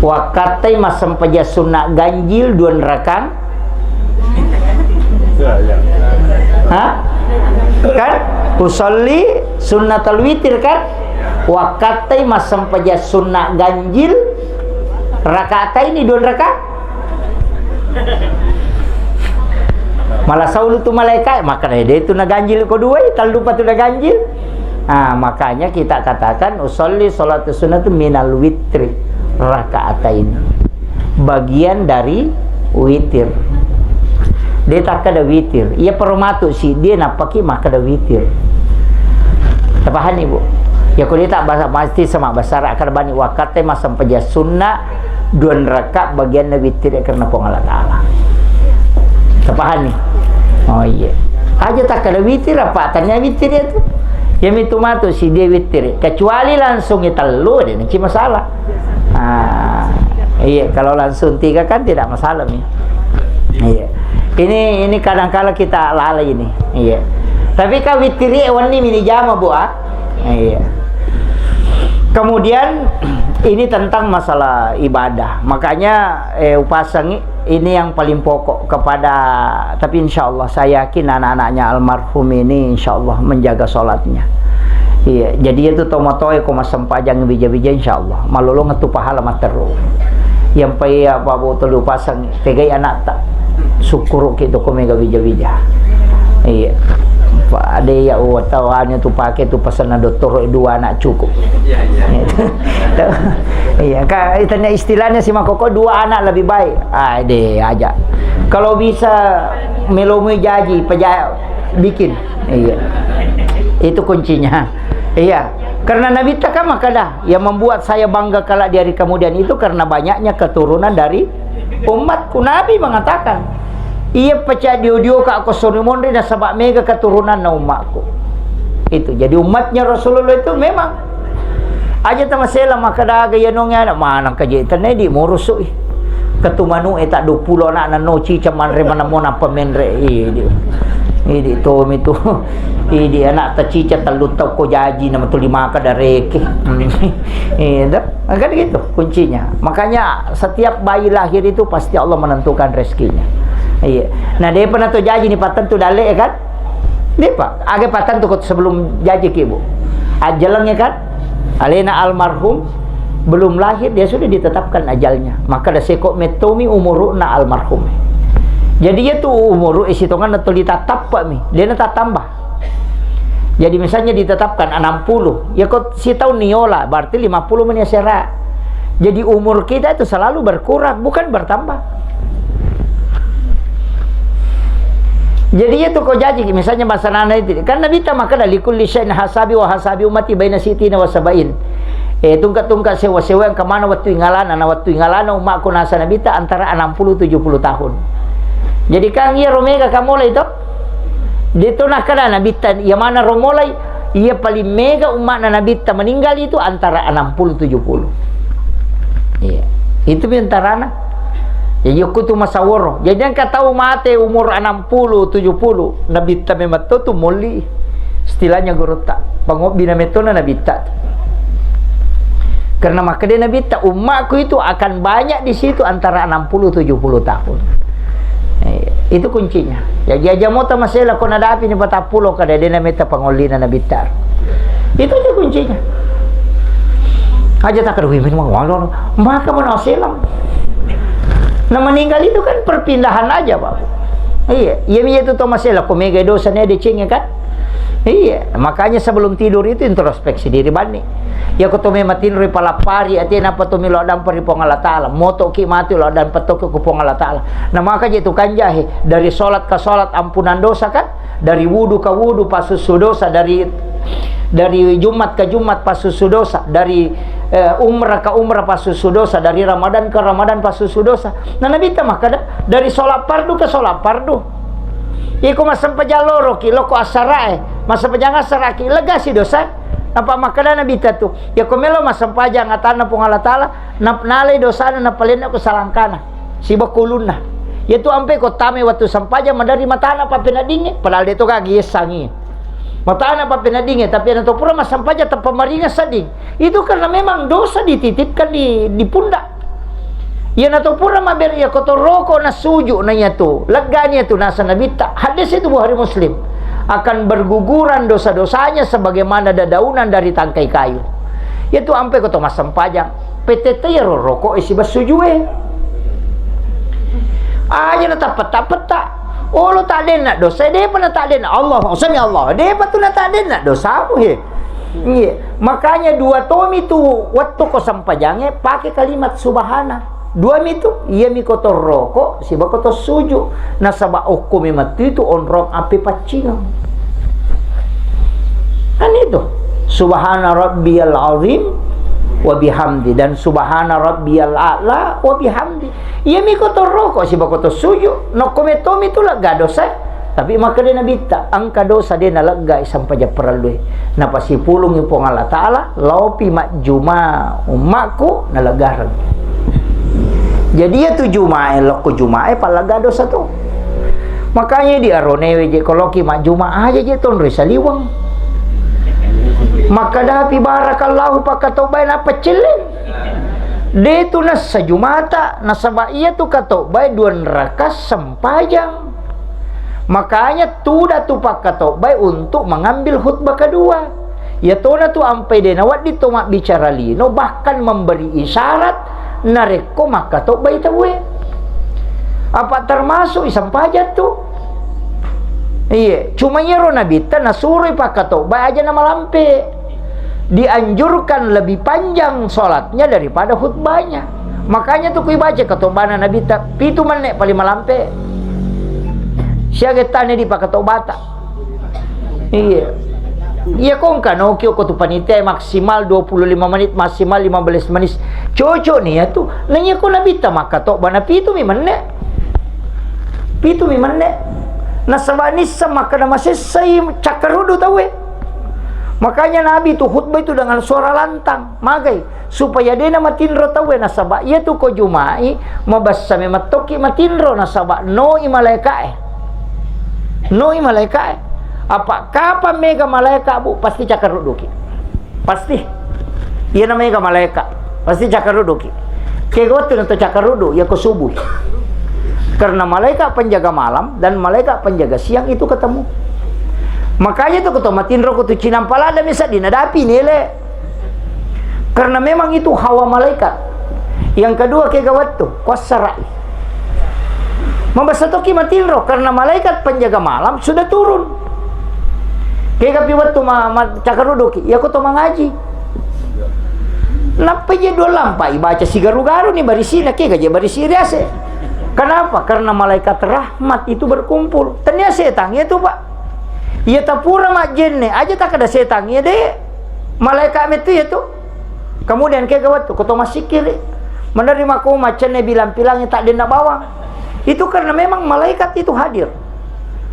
Wakattai massempajang sunna ganjil dua rakaat. Ya, ya. Hah? Kan? Usolli sunnatal witir kan? Wakattai massempajang sunna ganjil rakaat ini dua rakaat. Mala saulu tu malaika, maka de tu naganjil ko dua, tallu pa tu naganjil. Ah, makanya kita katakan usolli salatu sunnah tu minal witri rakaat ini. Bagian dari witir. De takkeda witir. Iya peromatu si, dia nappaki makkeda witir. Tapahani, Bu? Ya ko de tak bahasa pasti sama bahasa Arab kada bani wakattai massempajang sunna dua rakaat bagianna witir karena Puang Allah Taala. Tapahani? Oh iya. Aja takkeda witir apa? Tanya witir itu. Ya mitu matu si dia witir. Kecuali langsung ya tellu, ada nanti masalah. Ah, iya, kalau langsung tiga kan tidak masalah mi. Iya. Ini, ini kadangkala kita lalai ini. Iya. Tapi kan witiri wenni mini jama, Bu, ah. Iya. Kemudian ini tentang masalah ibadah. Makanya, eh, upasangi ini yang paling pokok kepada, tapi insya Allah saya yakin anak-anaknya almarhum ini insya Allah menjaga sholatnya. Iya, jadi itu tomotoe ko massempajang bija-bija insya Allah. Malolong tu pahala matteru. Yang pai apa botol upasangi, tegai anak tak syukur ki to ko mega bija-bija. Iya. Pak, ada ya, oh, tahu anu tu pakai tu pesan dokter dua anak cukup. Iya, iya. Iya, ka-, itanya istilahnya si Makoko, dua anak lebih baik. Ah, deh, aja. Kalau bisa melomui jaji, peja-, bikin. Iya. Itu kuncinya. Iya. Karena Nabi ta kan makkeda, yang membuat saya bangga kelak di hari kemudian itu karena banyaknya keturunan dari umatku. Nabi mengatakan, iya pecah dio-dio ka ko sori monri nasaba mega keturunanna umatku. Itu. Jadi umatnya Rasulullah itu memang aja tamasela makkeda aga iya nonge anak manang kaje tenne di morosoi. Ketumanu e tak dua puluh anak nano cica manre manamo napa menre. Idi. Idi tomi tu. Idi anak ta cica tellu tau ko jaji nama tuli maka dareke. Iya, dah. Kan gitu kuncinya. Makanya setiap bayi lahir itu pasti Allah menentukan rezekinya. Iya. Nah, dia pernah tu jaji ni patentu dalle ya kan? Dia pak, aga patentu ko sebelum jaji ki, Bu. Ajalang ya kan? Alena almarhum belum lahir dia sudah ditetapkan ajalnya. Maka ada seko metomi umuruna almarhum. Jadi ya tu umuru isitongan atau ditatap mi. Dia tatambah. Jadi misalnya ditetapkan enam puluh, ya kok si tahun niola, berarti lima puluh meni sera. Jadi umur kita itu selalu berkurang, bukan bertambah. Jadi itu kau jaji, misalnya bahasa nana itu, kan Nabi ta makkeda likulli syai'in hasabi wa hasabi ummati baina sitina wa sabain. Eh, tungka-tungka sewa-sewa yang kemana waktu ingalana, na waktu ingalana umatku nasa Nabi ta antara enam puluh tujuh puluh tahun. Jadi kan iya romega kamolai to. Dia tu nakkeda Nabitta, iya mana romolai, iya paling mega umatna Nabitta meninggal itu antara enam puluh tujuh puluh. Iya. Itu antarana. Jadi aku tu masaworo. Jadi engka tau mate umur enam puluh tujuh puluh, Nabitta memang to tu molli. Istilahnya gurutta. Pangobbi na metona Nabitta tu. Karena makkeda Nabitta, umatku itu akan banyak di situ antara enam puluh tujuh puluh tahun. Eh, itu kuncinya. Jadi aja mota masela ko nadapi ni patappulo kada dena meta pangollina Nabitta. Itu aja kuncinya. Aja tak ada wimin mau ngomong. Maka mana selam. Nah, meninggal itu kan perpindahan aja, Pak. Iya, iya, iya itu to masela ko mega dosa ne deceng ya kan? Iya, makanya sebelum tidur itu introspeksi diri bani. Iyako to mematinroi palappari ati, napa to melo addampa ri Puang Allah Ta'ala. Motoki mati lo addampa tokki ko Puang Allah Ta'ala. Na maka je tu kanja he, dari sholat ke sholat ampunan dosa kan? Dari wudu ke wudu pasussu dosa, dari, dari Jumat ke Jumat pasussu dosa, dari, eh, umrah ke umrah pasussu dosa, dari Ramadan ke Ramadan pasussu dosa. Na Nabitta makkada, dari sholat fardu ke sholat fardu. Iko massempajang loroki, loko assarae, massempajang assaraki, legasi dosa. Napa makkada Nabitta tu, iyako melo massempajang atanna Puang Allah Ta'ala, nap-, nalai dosana, napalenna ko salangkana, siba ko ulunna. Iyatu ampe ko tame wattu sempajang, madari matana pappeneddingnge, padahal de to gagi yessangi. Matana pappeneddingnge, tapi iyana to pura massempajang tappa maringa sedding. Itu karena memang dosa dititipkan di, di pundak. Iyana to pura mabbere, iyako to roko nassuju na iyatu, leggani iyatu, nasa Nabitta. Hadis itu Bukhari Muslim. Akan berguguran dosa-dosanya sebagaimana dedaunan dari tangkai kayu. Iyatu ampe ko to massempajang, petette iyaro roko e siba sujue. Aja na tappetta-petta. Olo taddenna dosa, depa na taddenna Allah, sami Allah, depa tu na taddenna dosamu he. Iya. Makanya dua tomi tu wettu ko sempajange pake kalimat subhana. Dua mi tu, iya mi ko to roko, siba ko to suju. Nasaba okko mi mettu itu onrong ape paccingeng. Kan itu. Subhana rabbiyal azim wa bihamdi dan subhana rabbiyal a'la wa bihamdi. Iya mi ko to roko, siba ko to suju. Nokko metto mi tu lega dosa. Tapi makkeda Nabitta, engka dosa de naleggai sampajang parellui. Napasipulungi Puang Allah Ta'ala, laopi majjuma ummakku, naleggareng. Jadi iyatu jumae, lokko jumae, pallegga dosa tu. Makanya di aronewe je, koloki majjuma aja je tonroi saliweng. Makkadapi barakallahu pakkatobbae nappa celleng. De tu nassa jumata, nasaba iyatu katobbae dua raka sempajang. Makanya tuda tu pakkatobbae untuk mengambil khutbah kedua. Iyatona tu ampai de nawedding to mabbicara lino, bahkan memberi isyarat narekko makkatobbai tauwe. Apa termasuk isempajang tu? Iye, cuma iyaro Nabitta nasuroi pakkatobbae aja namalampe. Dianjurkan lebih panjang sholatnya daripada khutbahnya. Makanya tu kui baca katobbana Nabitta, pitu menne paling malampe. Siaga tane di pakkatobbata. Iya. Iya, ko engka noki ko tu panitia maksimal dua puluh lima menit, maksimal lima belas menit. Cocok nih ya tu. Nah, iya ko Nabitta makkatobba na pitu mi menne. Pitu mi menne. Nasaba nissa makkada masessai cakkarudu tauwe. Makanya Nabi tu khutbah itu dengan suara lantang. Magai. Supaya dena matinro tauwe nasaba iya tu ko Juma'i mabessa memang tokki matinro nasaba noi malaika'e. Noi malaika'e. Apa kapang mega malaika, Bu, pasti cakkarudduki. Pasti. Iyana mega malaika, pasti cakkarudduki. Kega wettu na to cakkaruddu, iya ko subuh. Karena malaikat penjaga malam dan malaikat penjaga siang itu ketemu. Makanya tu ko to matinro ko tu cinampa ladda mi sedding nadapi nele. Karena memang itu hawa malaikat. Yang kedua, kega wettu, kuassara'i. Mabessa tokki matinro, karena malaikat penjaga malam sudah turun. Kega pi wettu ma-, ma-, cakkarudduki, iya ko to mangaji. Nappa je dua lampa, ibaca sigaru-garu ni barisi na, kega je barisi riase. Kenapa? Karena malaikat rahmat itu berkumpul. Tania setang itu, Pak. Iya tapura majjenne, aja takkada setang iya, de. Malaikat mettu iya tu. Kemudian kega wettu, ko to massikkiri. Menerima ko macenne bilang-pilangi tak denna bawang. Itu karena memang malaikat itu hadir.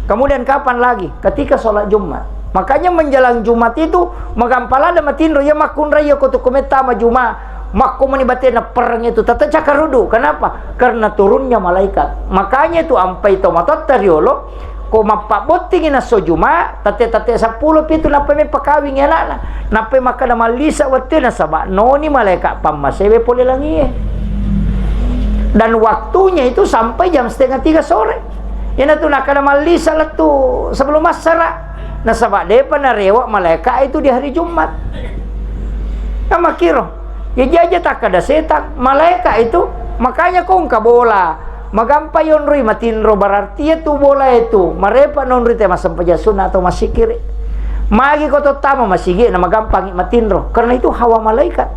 Kemudian kapan lagi? Ketika sholat Jumat. Makanya menjelang Jumat itu, magampa ladda matinro, iya makkunrai iya ko tu ko mettama Jumat. Makko mani batena pereng itu, tata cakkarudu. Kenapa? Karena turunnya malaikat. Makanya itu ampai to matotta riolo, ko mappabbottingi nasso Juma, tette-tette seppulo pitu nappai meppa kawingi anakna. Nappai makkada mallisa wettu nasaba noni malaika pammasewe pole langie. Dan waktunya itu sampai jam setengah tiga sore. Iyanatu nakkada mallisa lettu sebelum assara. Nasaba depa narewa malaika itu di hari Jumat. Namakkiro. Jaji aja takkada setang, malaika itu, makanya ko engka bola, magampa yonroi matinro, berarti iya tu bola itu, marepa nonroi te massempajang sunna atau massikkiri. Magi ko tottama masigi na magampangi matinro, karena itu hawa malaikat.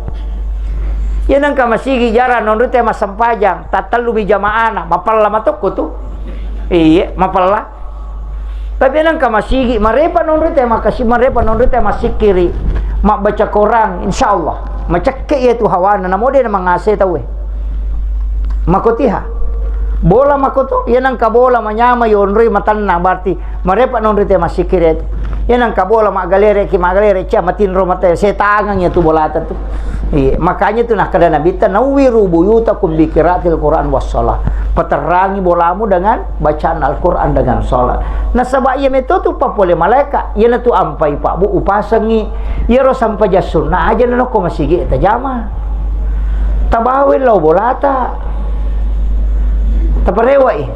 Iya nengka masigi jarang nonroi te massempajang, tattellu bi jamaana, mapella matokko tu. Iya, mapella. Tapi nengka masigi, marepa nonroi te makasi, marepa nonroi te masikiri, mabbaca Quran, insya Allah. Macekke iya tu hawana, namo de na mangase tauwe. Makotiha. Bola makoto, iya nengka bola manyama yonroi matanna, berarti marepa nonroi te masikiri itu. Iya nengka bola maggalere ki, maggalere cia matinro mate, setangang iya tu bolata tu. Iya, makanya tu nakkeda Nabitta, "Nawwiru buyutakum bi qiraatil Quran was shalah." Peterangi bolamu dengan bacaan Al-Quran, dengan salat. Nasaba iya meto tu papole malaika, iya natu ampai Pak Bu upasengi, iyaro sampajang sunna aja nanokko masigi tajama. Tabawe lao bolata. Taparewai.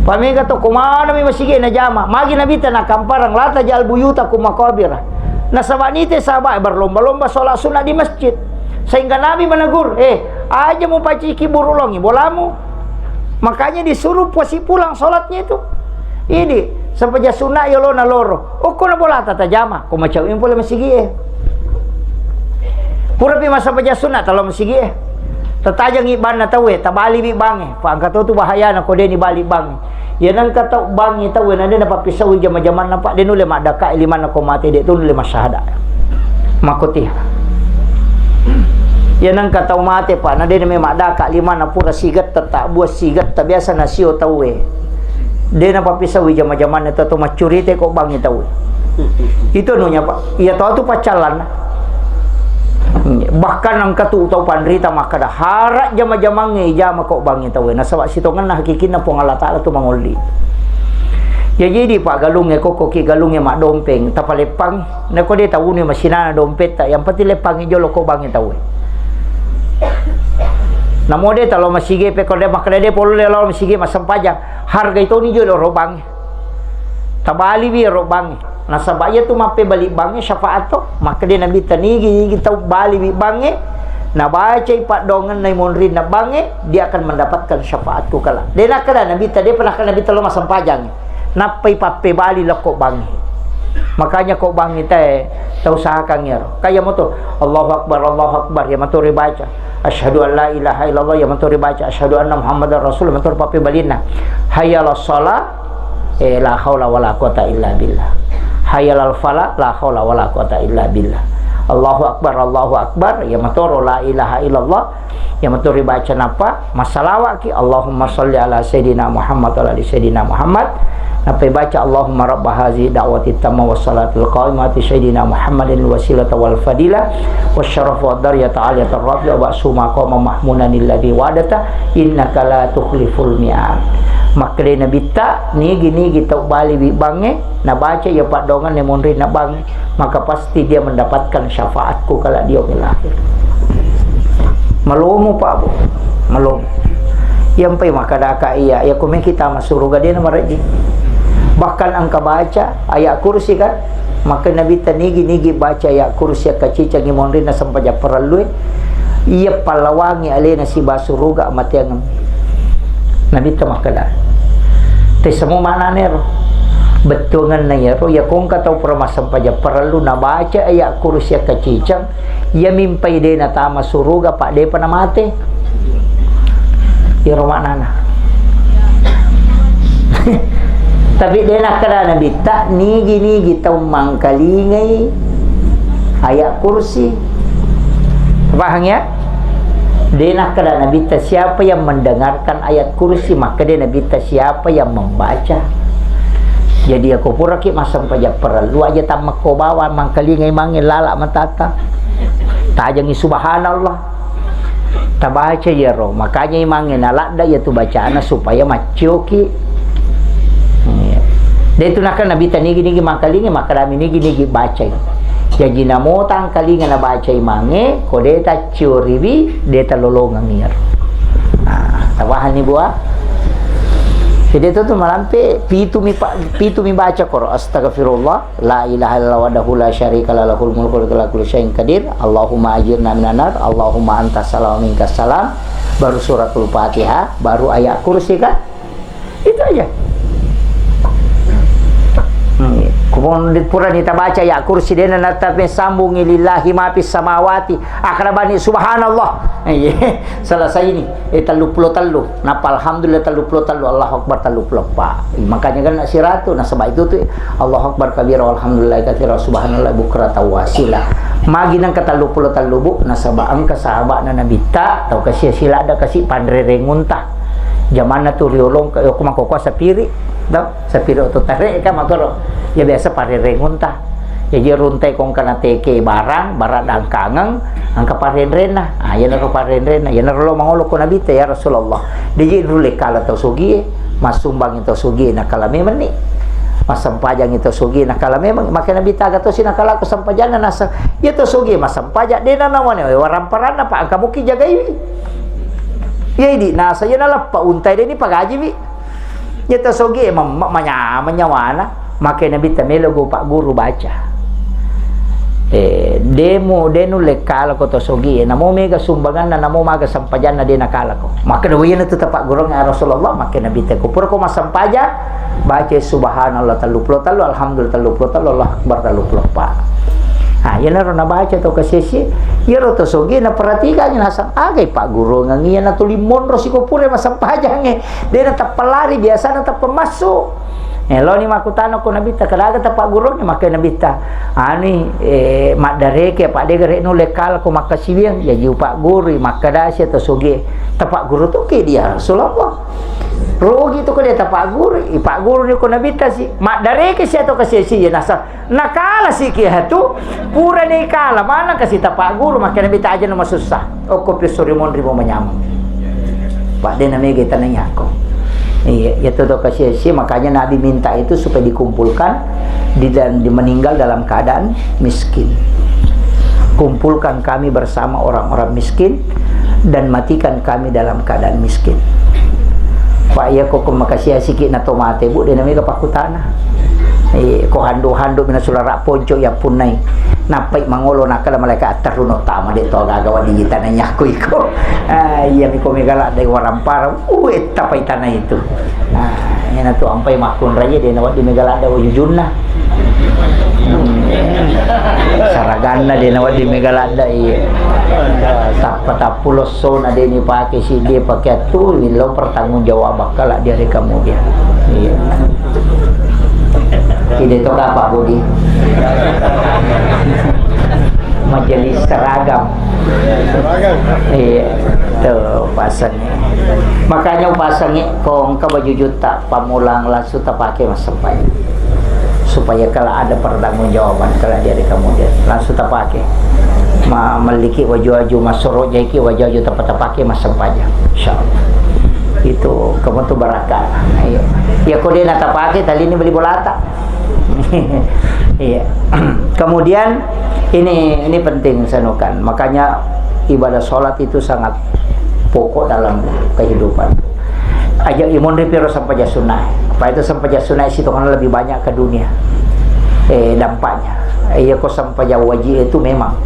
Pamega to ko manami masigi najama. Magi Nabitta nakampareng, "La taj'alu buyutakum maqabira." Nasaba nite sahabat berlomba-lomba sholat sunnah di masjid. Sehingga Nabi menegur, "Eh, aja mupaciki burulongi bolamu." Makanya disuruh puasi pulang sholatnya itu. Idi, sampajang sunna yolona loro. Okko na bolata tajama, ko macau pole masigi e. Purapi massampajang sunna talo masigi e. Tatajangi banna tauwe, tabaliwi bange. Fa engka to tu bahayana ko deni bali bange. Iya nengka tau bangi tauwe na de napappisau jama-jamanna, Pak, de nulle maddaka limanna ko mate, de tu nulle masyahada. Makotiha. Iya nengka tau mate, Pak, na de name maddaka limanna pura sigetta, tabbua sigetta, biasa nasio tauwe. De napappisau jama-jamanna to, to maccurita ko bangi tauwe. Itu anunya, Pak. Iya tau tu paccallanna. Bahkan engka tu tau panrita makkeda, "Hara jama-jamangnge ijama ko bangngi tauwe, nasaba sitongenna hakikinna Puang Allah Taala tu mangolli." Ya, jadi Pak, galungnge kokko ki galungnge maddompeng, tapaleppangi. Nako de taunui masinana dompetta, yang penting leppangi jolo ko bangngi tauwe. Namo de talo masigi pe ko de makkeda de pole lao masigi massempajang, hargai toni jolo ro bangnge. Tabaliwi ro bangnge. Nasaba iya tu mappebali bangnge syafaat to. Makkeda Nabitta, "Nigi-nigi tau baliwi bangnge, nabacai paddoangenna monrinna bangnge, dia akan mendapatkan syafaatku kala." De nakkeda Nabitta, de pernah nakkeda Nabitta lo massempajang. Nappai pappebali lokko bangnge. Makanya ko bangnge te, tausahakan iyaro. Kaya moto, Allahu Akbar, Allahu Akbar, ya mato ribaca. Asyhadu an la ilaha illallah, ya mato ribaca. Asyhadu anna Muhammadar Rasul, ya mato pappebalinna. Hayya 'alas shalah, eh, la haula wala quwata illa billah. Hayya 'alal falah, la haula wala quwata illa billah. Allahu Akbar, Allahu Akbar, ya matoro la ilaha illallah, ya matoro baca napa, massalawaki, Allahumma salli ala Sayyidina Muhammad wa ala ali Sayyidina Muhammad. Napa baca, Allahumma rabba hazi da'wati tamma wa salatul qa'imati Sayyidina Muhammadin wasilata wal fadila wa syarafa wa darajata aliyata rafi'a wa ba'su maqama mahmunan alladhi wa'adta innaka la tukhliful mi'ad. Makkeda Nabitta, nigi-nigi tau baliwi bangnge, nabaca iya paddoangenna monrinna bangnge, maka pasti dia mendapatkan syafaatku kala di yaumil akhir. Malomo, Pak, Bu. Malomo. Iyampai makkadaka iya, iya ko meki tama suruga de namarejji. Bahkan engka baca ayat kursi kan, maka Nabitta nigi-nigi baca ayat kursi akkacicangi monrinna sempajang parellue, iya pallawangi alena siba suruga mateangeng. Nabitta makkeda, tessemo mananero. Bettuangenna iyaro, iya ko engka tau pura massempajang parellu nabaca ayat kursi akkacicang, iya mimpai de natama suruga, Pak, depa namate. Iyaro maknana. Tapi de nakkeda Nabitta, nigi-nigi tau mangkalingai ayat kursi. Paham ya? De nakkeda Nabitta, siapa yang mendengarkan ayat kursi, maka de Nabitta, siapa yang membaca. Jadi, ako puraki massempajang parellu aja tammekko bawang, mangkalingai mange lala matata. Tajangi subhanallah. Tabaca iyaro, makanya imangnge naladda iyatu bacana supaya maccioki. Iya. De tu nakkeda Nabitta nigi-nigi mangkalinga, makkedami nigi-nigi bacai. Jaji namo tangkalinga nabaca imangnge, ko de taccioriwi, de talolongeng iyaro. Nah, tawahanni bua. Jadi itu tu malampe, pitu mi pa-, pitu mi baca koro, astagfirullah, La ilaha illallah wahdahu la syarika lah, lahul mulku wa lahu kullu syai'in qadir. Allahumma ajirna minan nar. Allahumma antas salam wa minkas salam. Baru suratul Fatihah, baru ayat kursi kan? Itu aja. Hmm, iya. Ku Pun purani tabaca ayat kursi, dena natamesambungi lillahi ma fis samawati, akkarabani subhanallah. Iya, selesai ini. Eh, telluppulo tellu. Napa alhamdulillah telluppulo tellu, Allahu Akbar telluppulo eppa. Makanya kan siratu, nasaba itu tu Allahu Akbar kabira, walhamdulillah katsira, subhanallah bukratan wasila. Magi nang ke telluppulo tellu, Bu, nasaba engka sahabatna Nabitta, tau kasi sila ada kasi panrerengunta. Jamanna tu riolong, ko mangkoko sapiri, tau? Sapiri oto tare ka makoro. Ya biasa parerengunta. Jaji runtai kongkana teke barang, barang dangkangeng, engka parenrenna. Ah, iyanaro parenrenna. Iyanaro lo mangolo ko Nabitta, "Ya Rasulullah, deji rulle kala tau sogie, massumbangi tau sogie nakala memenni. Massempajangi tau sogie nakala memeng." Maka Nabitta, "Aga tosi nakala ko sempajanna?" Nasa, "Iya tau sogie massempaja, dena nawane waramparanna, pa engka muki jagaiwi." Iya idi nasa, iya naleppa untai deni pagajiwi. Iya tau sogie mam-, manyameng nyawana. Makkeda Nabitta, "Melo go pagguru baca. Eh, demu, de nulle kalako to sogie. Namo mega sumbanganna, namo maga sempajanna de nakalako." Makkeda, "Wah, iyanatu tapagguruang ya Rasulullah." Makkeda Nabitta, "Ko pura ko massempajang, baca subhanallah telluppulo tellu, alhamdulillah telluppulo tellu, Allahu Akbar telluppulo eppa." Ah, iyanaro nabaca to kasese, iyaro to sogie naperhatikan nasang, "Agai pagguruang iyanatu limmonro siko pura massempajangnge." De natappa lari, biasana tappa massu. Eloni makkutana ko Nabitta, "Kadaga tapagguruangngi?" Makkeda Nabitta, "Anui, eh, maddareke apa de gare nulle kalako makkasiwiang, jaji upaggurui." Makkedasi to sogie, "Tapagguru toki dia Rasulullah. Rugi tu ko de tapaggurui." Ipagguruni ko Nabitta si, maddareke si atau kasesi, ya nasa Nakala siki hatu, purani kala maneng kasi tapagguru, makkeda Nabitta, "Aja nu masussa. Okko pi esso rimonri mo manyameng." Pak, de namega tanaiakko. Iya, iya to kasi esi, makanya Nabi minta itu supaya dikumpulkan di dan di meninggal dalam keadaan miskin. "Kumpulkan kami bersama orang-orang miskin dan matikan kami dalam keadaan miskin." Pak, iya ko, ko makasiasiki na to mate, Bu, de namega pakkutana. Eh, ko handu-handu mina sulara ponco ya punnai. Nappai mangolo nakkeda malaika atterruno tama de to gaga wadi tanaiakko iko. Ah, iya mi ko mega ladde warampara. Uh, etta pai tanah itu. Ah, ena tu ampai makkunrai de na wadi mega ladde wajujunna. Hmm. Saraganna de na wadi mega ladde, iya. Tappa-tappu lossona de ni pake siddi pake atu, willo pertanggung jawab. Kala di hari kemudian. Iya. Tidak itu apa, Budi? Majelis seragam. Iya. Tuh, pasangnya. Makanya pasangnya, ko engka baju juta, pamulang langsung tapake massempajang. Supaya kala ada pertanggungjawaban kala di hari kemudian. Langsung tapake. Ma-, melliki waju-waju, masoro jaiki waju-waju, tapa-, tapake massempajang. Insyaallah. Itu kamu tu barakah. Iya. Ya, ko de natapake, tali ini beli bolata. Iya. Kemudian ini, ini penting sanukan. Makanya ibadah sholat itu sangat pokok dalam kehidupan. Aja imonri piro sempajang sunnah. Apa itu sempajang sunnah sitongeng lebih banyak ke dunia. Eh, dampaknya. Iya, ko sempajang wajib itu memang.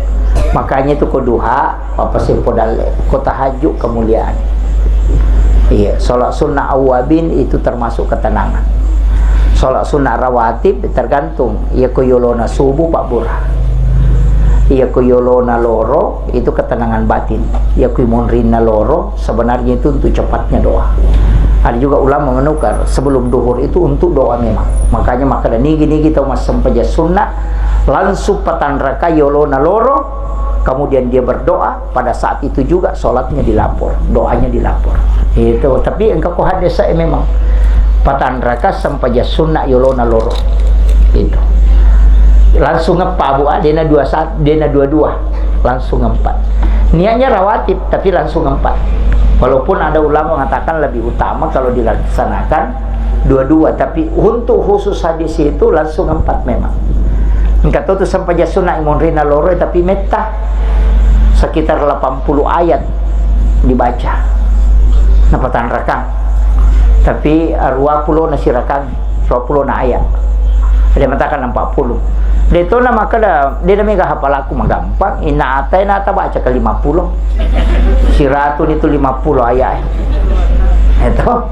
Makanya itu ko duha, apa sih podalle, ko tahajud kemuliaan. Iya, sholat sunnah awwabin itu termasuk ketenangan. Sholat sunnah rawatib tergantung. Iya, ko yolona subuh, Pak Burhan. Iya, ko yolona loro, itu ketenangan batin. Iya, ko monrinna loro, sebenarnya itu untuk cepatnya doa. Ada juga ulama menukar, sebelum duhur itu untuk doa memang. Makanya makkeda nigi-nigi tau massempajang sunnah, langsung patanraka yolona loro, kemudian dia berdoa, pada saat itu juga sholatnya dilapor, doanya dilapor. Itu, tapi engka ko hadis saya memang patanraka sempajang sunnah yolona loro. Itu. Langsung eppa, Bu, ah, dena dua sat-, dena dua dua. Langsung empat. Niatnya rawatib, tapi langsung empat. Walaupun ada ulama mengatakan lebih utama kalau dilaksanakan dua-dua, tapi untuk khusus hadis itu langsung empat memang. Engka to tu sempajang sunnah imonrinna loro, tapi metta sekitar delapan puluh ayat dibaca. Napatanrakang. Tapi, eh, dua puluh nasirakang. Dua puluh na ayat. Ada matakan empat puluh. De to na makkeda, de na mega hapalaku magampang, inna atai na tabaca ke lima puluh. Siratu ni tu lima puluh ayat. Itu.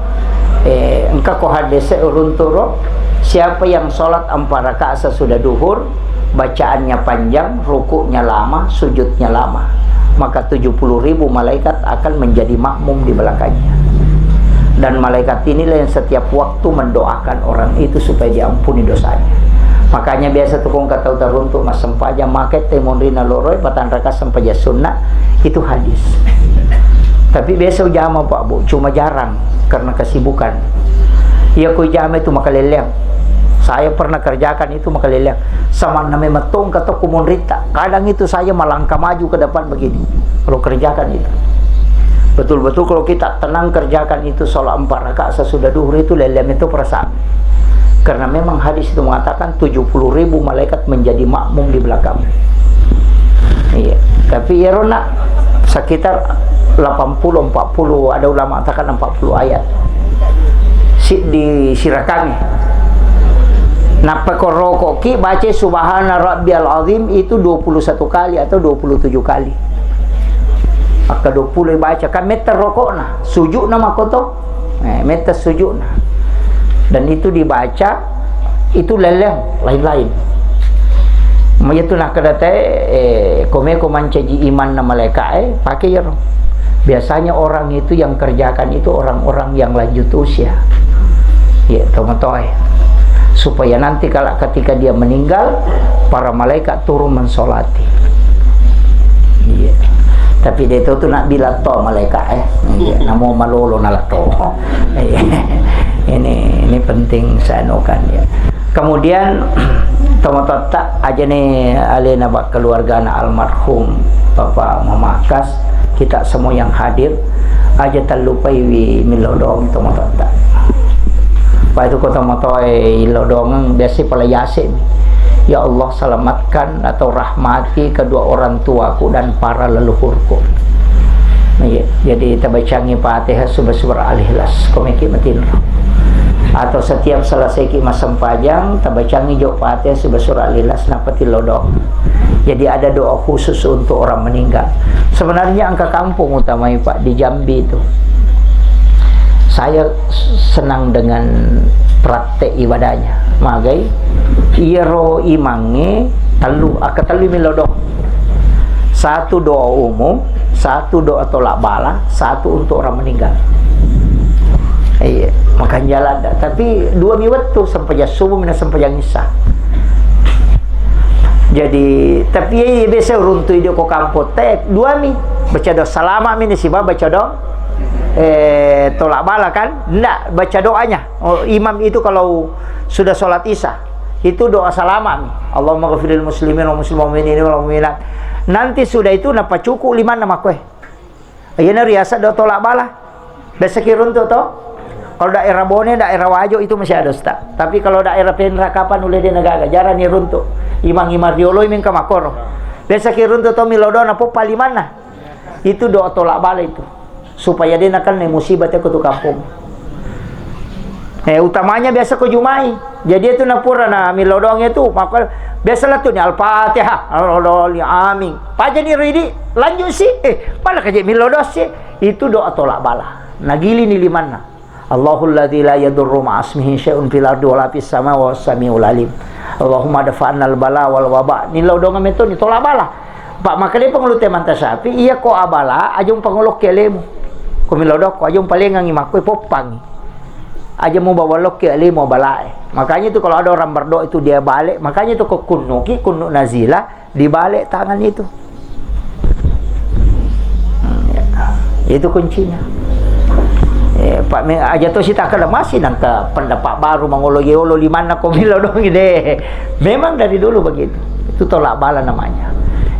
Eh, engka ko hadis uruntu ro, Siapa yang sholat empat rakaat sesudah duhur, bacaannya panjang, rukuknya lama, sujudnya lama, maka tujuh puluh ribu malaikat akan menjadi makmum di belakangnya. Dan malaikat inilah yang setiap waktu mendoakan orang itu supaya diampuni dosanya. Makanya biasa tu kong katau taruntuk massempajang, maka temonrina loroi patang rakaat sempajang sunnah, itu hadis. Tapi biasa ujama, Pak Bu, cuma jarang karena kesibukan. Iya, ko ijama itu makaleleang. Saya pernah kerjakan itu makaleleang. Samanna memang tongka to kumunrita. Kadang itu saya melangkah maju ke depan begini. Kalau kerjakan itu. Betul-betul kalau kita tenang kerjakan itu sholat empat rakaat sesudah duhur itu leleang itu perasaan. Karena memang hadis itu mengatakan tujuh puluh ribu malaikat menjadi makmum di belakang. Iya. Tapi iyaro nak sekitar delapan puluh, empat puluh, ada ulama katakan empat puluh ayat. Si, di sirakangi. Nappa ko rokoki baca subhana rabbiyal azim itu dua puluh satu kali atau dua puluh tujuh kali. Maka dua puluh baca kan metta rokokna, sujudna makoto. Eh, metta sujudna. Dan itu dibaca, itu leleng, lain-lain. Iyatu nakkeda te, eh, komeko mancaji imanna malaika'e, pake iyaro. Biasanya orang itu yang kerjakan itu orang-orang yang lanjut usia. Ya, tomatoe. Supaya nanti kalau ketika dia meninggal, para malaikat turun mensolati. Iya. Tapi dia itu tuh nak bilang to malaikat, eh. Iya, namo malolo nala to. Iya. Ini, ini penting saya anukan, ya. Kemudian, tomatoatta aja nih alena bak keluargana almarhum Bapak Mamakas, kita semua yang hadir, aja tallupai wi millau doang tomatoatta. Apa itu kota matoe illau doang biasa pala yase. Ya Allah, selamatkan atau rahmati kedua orang tuaku dan para leluhurku. Iya, jadi tabacangi Fatihah suba surah Al-Ikhlas, komeki matinro. Atau setiap selesai ki masempajang, tabacangi jo Fatihah suba surah Al-Ikhlas, nappa tilodong. Jadi ada doa khusus untuk orang meninggal. Sebenarnya angka kampung utamanya, Pak, di Jambi itu. Saya senang dengan praktek ibadahnya. Magai, iyaro imangnge tellu, angka tellu milodong. Satu doa umum, satu doa tolak bala, satu untuk orang meninggal. Iya, makan jalan dah. Tapi dua mi wettu, sempajang subuh minna sempajang isya. Jadi, tapi iya biasa uruntu ide ko kampung te, dua mi. Baca doa salama mi ni siba baca doa, eh, tolak bala kan? Ndak, baca doanya. Oh, imam itu kalau sudah sholat isya, itu doa salama mi. Allahumma ghafiril muslimin wal muslimin wal mu'minin wal mu'minat. Nanti sudah itu napa cukup lima nama kue. Iyana riaseng doa tolak bala. Biasa ki runtuk to. Kalau daerah Bone, daerah Wajo itu masih ada, Ustaz. Tapi kalau daerah Penra kapan ulede negaga, jarang ni runtuk. Imang-imang rioloi mengka makoro. Biasa ki runtuk to milodona poppa limanna. Itu doa tolak bala itu. Supaya de nakenna musibah te ko tu kampung. Eh, utamanya biasa ko Jumai. Jadi itu napura na milodong itu, maka biasa lettu ni Al-Fatihah, Al-, Al-, amin. Pajani ridi, lanjut si, eh, mana kaje milodong si? Itu doa tolak bala. Nagili ni limanna. Allahul ladzi la yadurru ma'asmihi syai'un fil ardi wala fis sama wa samiul alim. Allahumma dafa'na al bala wal waba. Ni lodong meto ni tolak bala. Pak makale pangulu te manta sapi, iya ko abala, ajung pangolokke alemu. Ko milodong ko ajung palengangi makkoi poppangi. Aja mubawa lokke alemu abalae. Makanya itu kalau ada orang berdoa itu dia balik, makanya itu kok kunnuki, kunnu nazila, dibalik tangan itu. Hmm, ya. Itu kuncinya. Eh, Pak, me-, aja to sita kada masih nangka pendapat baru mangolo yolo limanna ko milodong deh. Memang dari dulu begitu. Itu tolak bala namanya.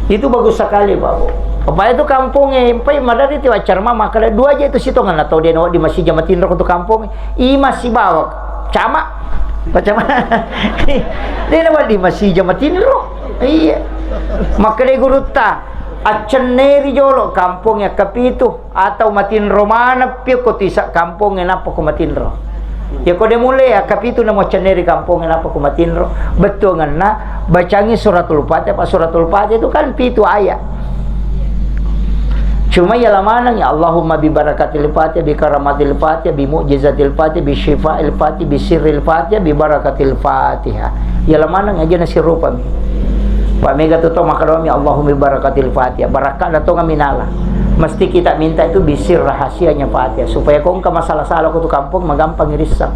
Itu bagus sekali, Pak Bu. Apa itu kampung eh, empai madari ti wacar mama kada dua aja itu sitongan atau dia di masih jamatin rokok tu kampung. Ima sibawa cama. Macam mana? Dia nama di masih jamatin ro. Iya. Makanya guru ta. Accenneri jolo kampung ya kapitu. Atau matinro maneng pi ko tisa kampongnge nappa ko matinro. Ya ko de mulle ya kapitu namo cenneri kampongnge nappa ko matinro. Bettuangenna bacangi suratul Fatihah, apa suratul Fatihah itu kan pitu ayat. Cuma yala maneng ya, Allahumma bi barakatil Fatihah, bi karamatil Fatihah, bi mu'jizatil Fatihah, bi syifa'il Fatihah, bi sirril Fatihah, bi barakatil Fatihah. Yala maneng aja nasirupami. Pak mega tu to makadami Allahumma bi barakatil Fatihah. Barakka da to ngaminala. Mesti kita minta itu bisir rahasianya Fatihah supaya ko engka masalah-salah ko tu kampung magampang irissang.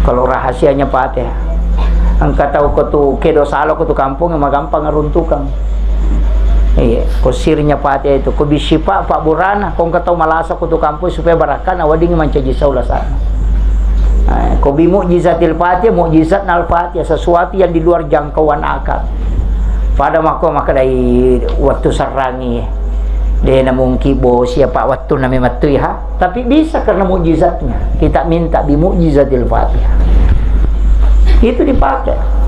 Kalau rahasianya Fatihah. Engka tau ko tu kedo salo ko tu kampung magampang ngeruntukang. Iya, ko sirnya Fatihah itu, ko bisipa pabburana, ko engka tau malasa ko tu kampung supaya barakana wedding mancaji saula sana. Eh, ko bi mukjizatil Fatihah, mukjizatna Al-Fatihah, sesuatu yang di luar jangkauan akal. Pada mako makkedai wettu serrangi, de na mungkin bosi apa wettu na memettui ha. Tapi bisa karena mukjizatnya. Kita minta bi mukjizatil Fatihah. Itu dipakai.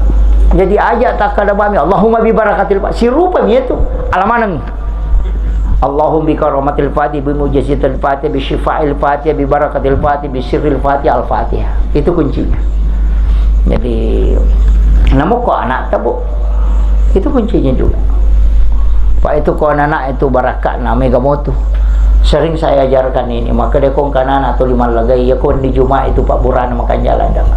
Jadi aja takkada bami, Allahumma bi barakatil Fatihah. Sirupa mi itu. Alamaneng. Allahumma bi karamatil Fatihah, bi mukjizatil Fatihah, bi syifa'il Fatihah, bi barakatil Fatihah, bi sirril Fatihah, Al-Fatihah. Itu kuncinya. Jadi, namu ko anak tabo. Itu kuncinya juga. Pak itu ko anak itu barakana mega motu. Sering saya ajarkan ini, maka dia kong kanana tuli mallagai, ya ko di Juma itu Pak Burana makan jalan dah.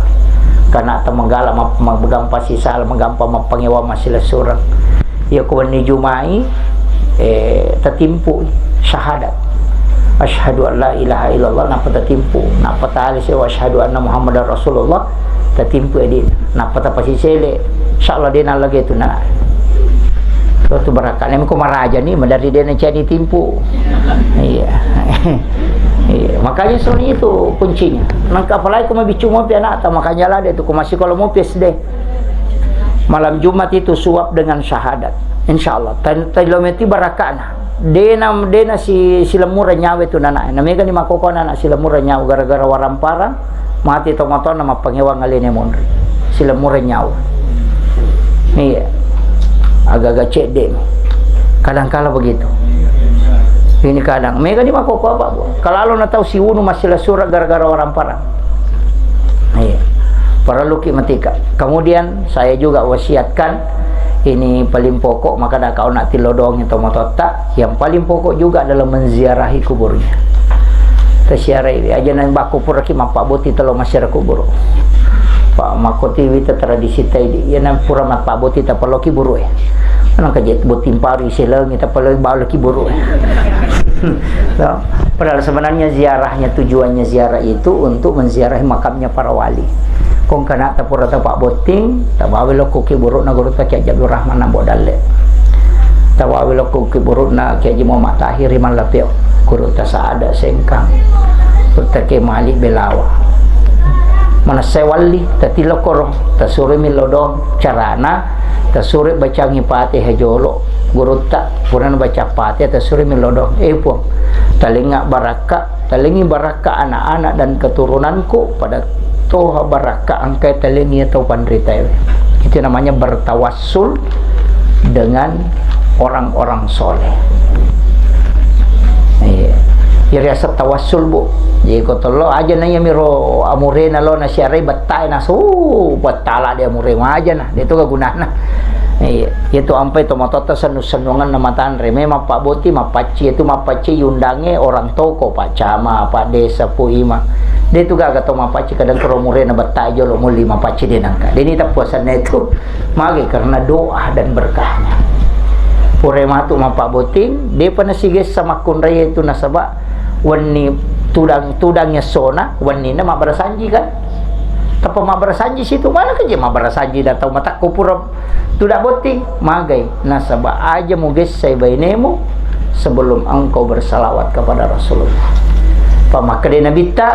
Karena temenggala map-, magampa sisal, magampa mappangewa masih lesurang. Ya ko wenni Jumai, eh, tatimpu syahadat. Asyhadu an la ilaha illallah, nappa tatimpu. Nappa tali sewa asyhadu anna Muhammadar Rasulullah, tatimpu edi. Nappa tapasisele. Insyaallah de nallage tu na. Itu barakka. Nemi ko maraja ni, madari de na cani timpu. Iya. Iya. Makanya soni itu kuncinya. Nangka apalagi ko mabicu mopi anak, makanya lah de tu ko masih kalau mopi S D. Malam Jumat itu suap dengan syahadat. Insyaallah. Tan-, tailometi barakana. Dena, dena si, silemmureng nyawa itu nana. Namega ni makoko nana silemmureng nyawa gara-gara waramparang. Mati tomatona mappangewang alene monri. Silemmureng nyawa. Iya. Agak-agak cedde. Kadang kala begitu. Ini kadang. Mega ni makoko apa, Bu? Kalau lo na tau siunu masih lesura gara-gara waramparang. Iya. Parelluki matika. Kemudian saya juga wasiatkan ini paling pokok, maka da kau nak tilodong itu mototta. Yang paling pokok juga adalah menziarahi kuburnya. Tasiarai aja nang bakku puraki mappaboti telo masyarakat kubur. Pak makoti wita tradisi tai di. Ya nang pura mappaboti tapaloki buru e. Nang kajet boti mparu iselengi tapaloki baloki buru e. So, padahal sebenarnya ziarahnya, tujuannya ziarah itu untuk menziarahi makamnya para wali. Kong kana tapura tapak botting, tabawi lokko ki burukna guru ta Kiai Abdul Rahman Ambo Dalle. Tabawi lokko ki burukna Kiai Haji Muhammad Tahir Mallapeo, guru ta Saada Sengkang, guru ta Kiai Malik Belawa. Manessai walli, tati lokoro, tasuri mi lodong, carana, tasuri bacangi Fatihah jolo, gurutta, purana baca Fatihah, tasuri mi lodong. Eh, Puang, talenga barakka, talengi barakka anak-anak dan keturunanku, pada toha barakka engkai talengi tau panritae. Itu namanya bertawassul dengan orang-orang soleh. Iya. Jadi riaseng tawassul, Bu. Jadi ko tello aja na iya miro amurena lo nasiarai bettae nasu, bettala de amure maja na, de to kegunana. Iya, itu ampai tomatotta sennu-sennungan na matanre. Memang Pak Boti mappacci itu mappacci yundange orang toko, Pak Cama, Pak Desa, Pu Imang. De tu gaga to mappacci kadang kero murena bettae jolo mulli mappacci de nangka. De ni tappuasanna itu. Magi karena doa dan berkahnya. Pura matu mappabotting, depa nasigessa makkunrai itu nasaba wenni tudang, tudang essona, wennina mabbarasanji kan. Tappa mabbarasanji situ, mana keje mabbarasanji da tau matakko pura tudak botting, magai nasaba aja mugessai bainemu sebelum engkau bersalawat kepada Rasulullah. Pamakkeda Nabitta,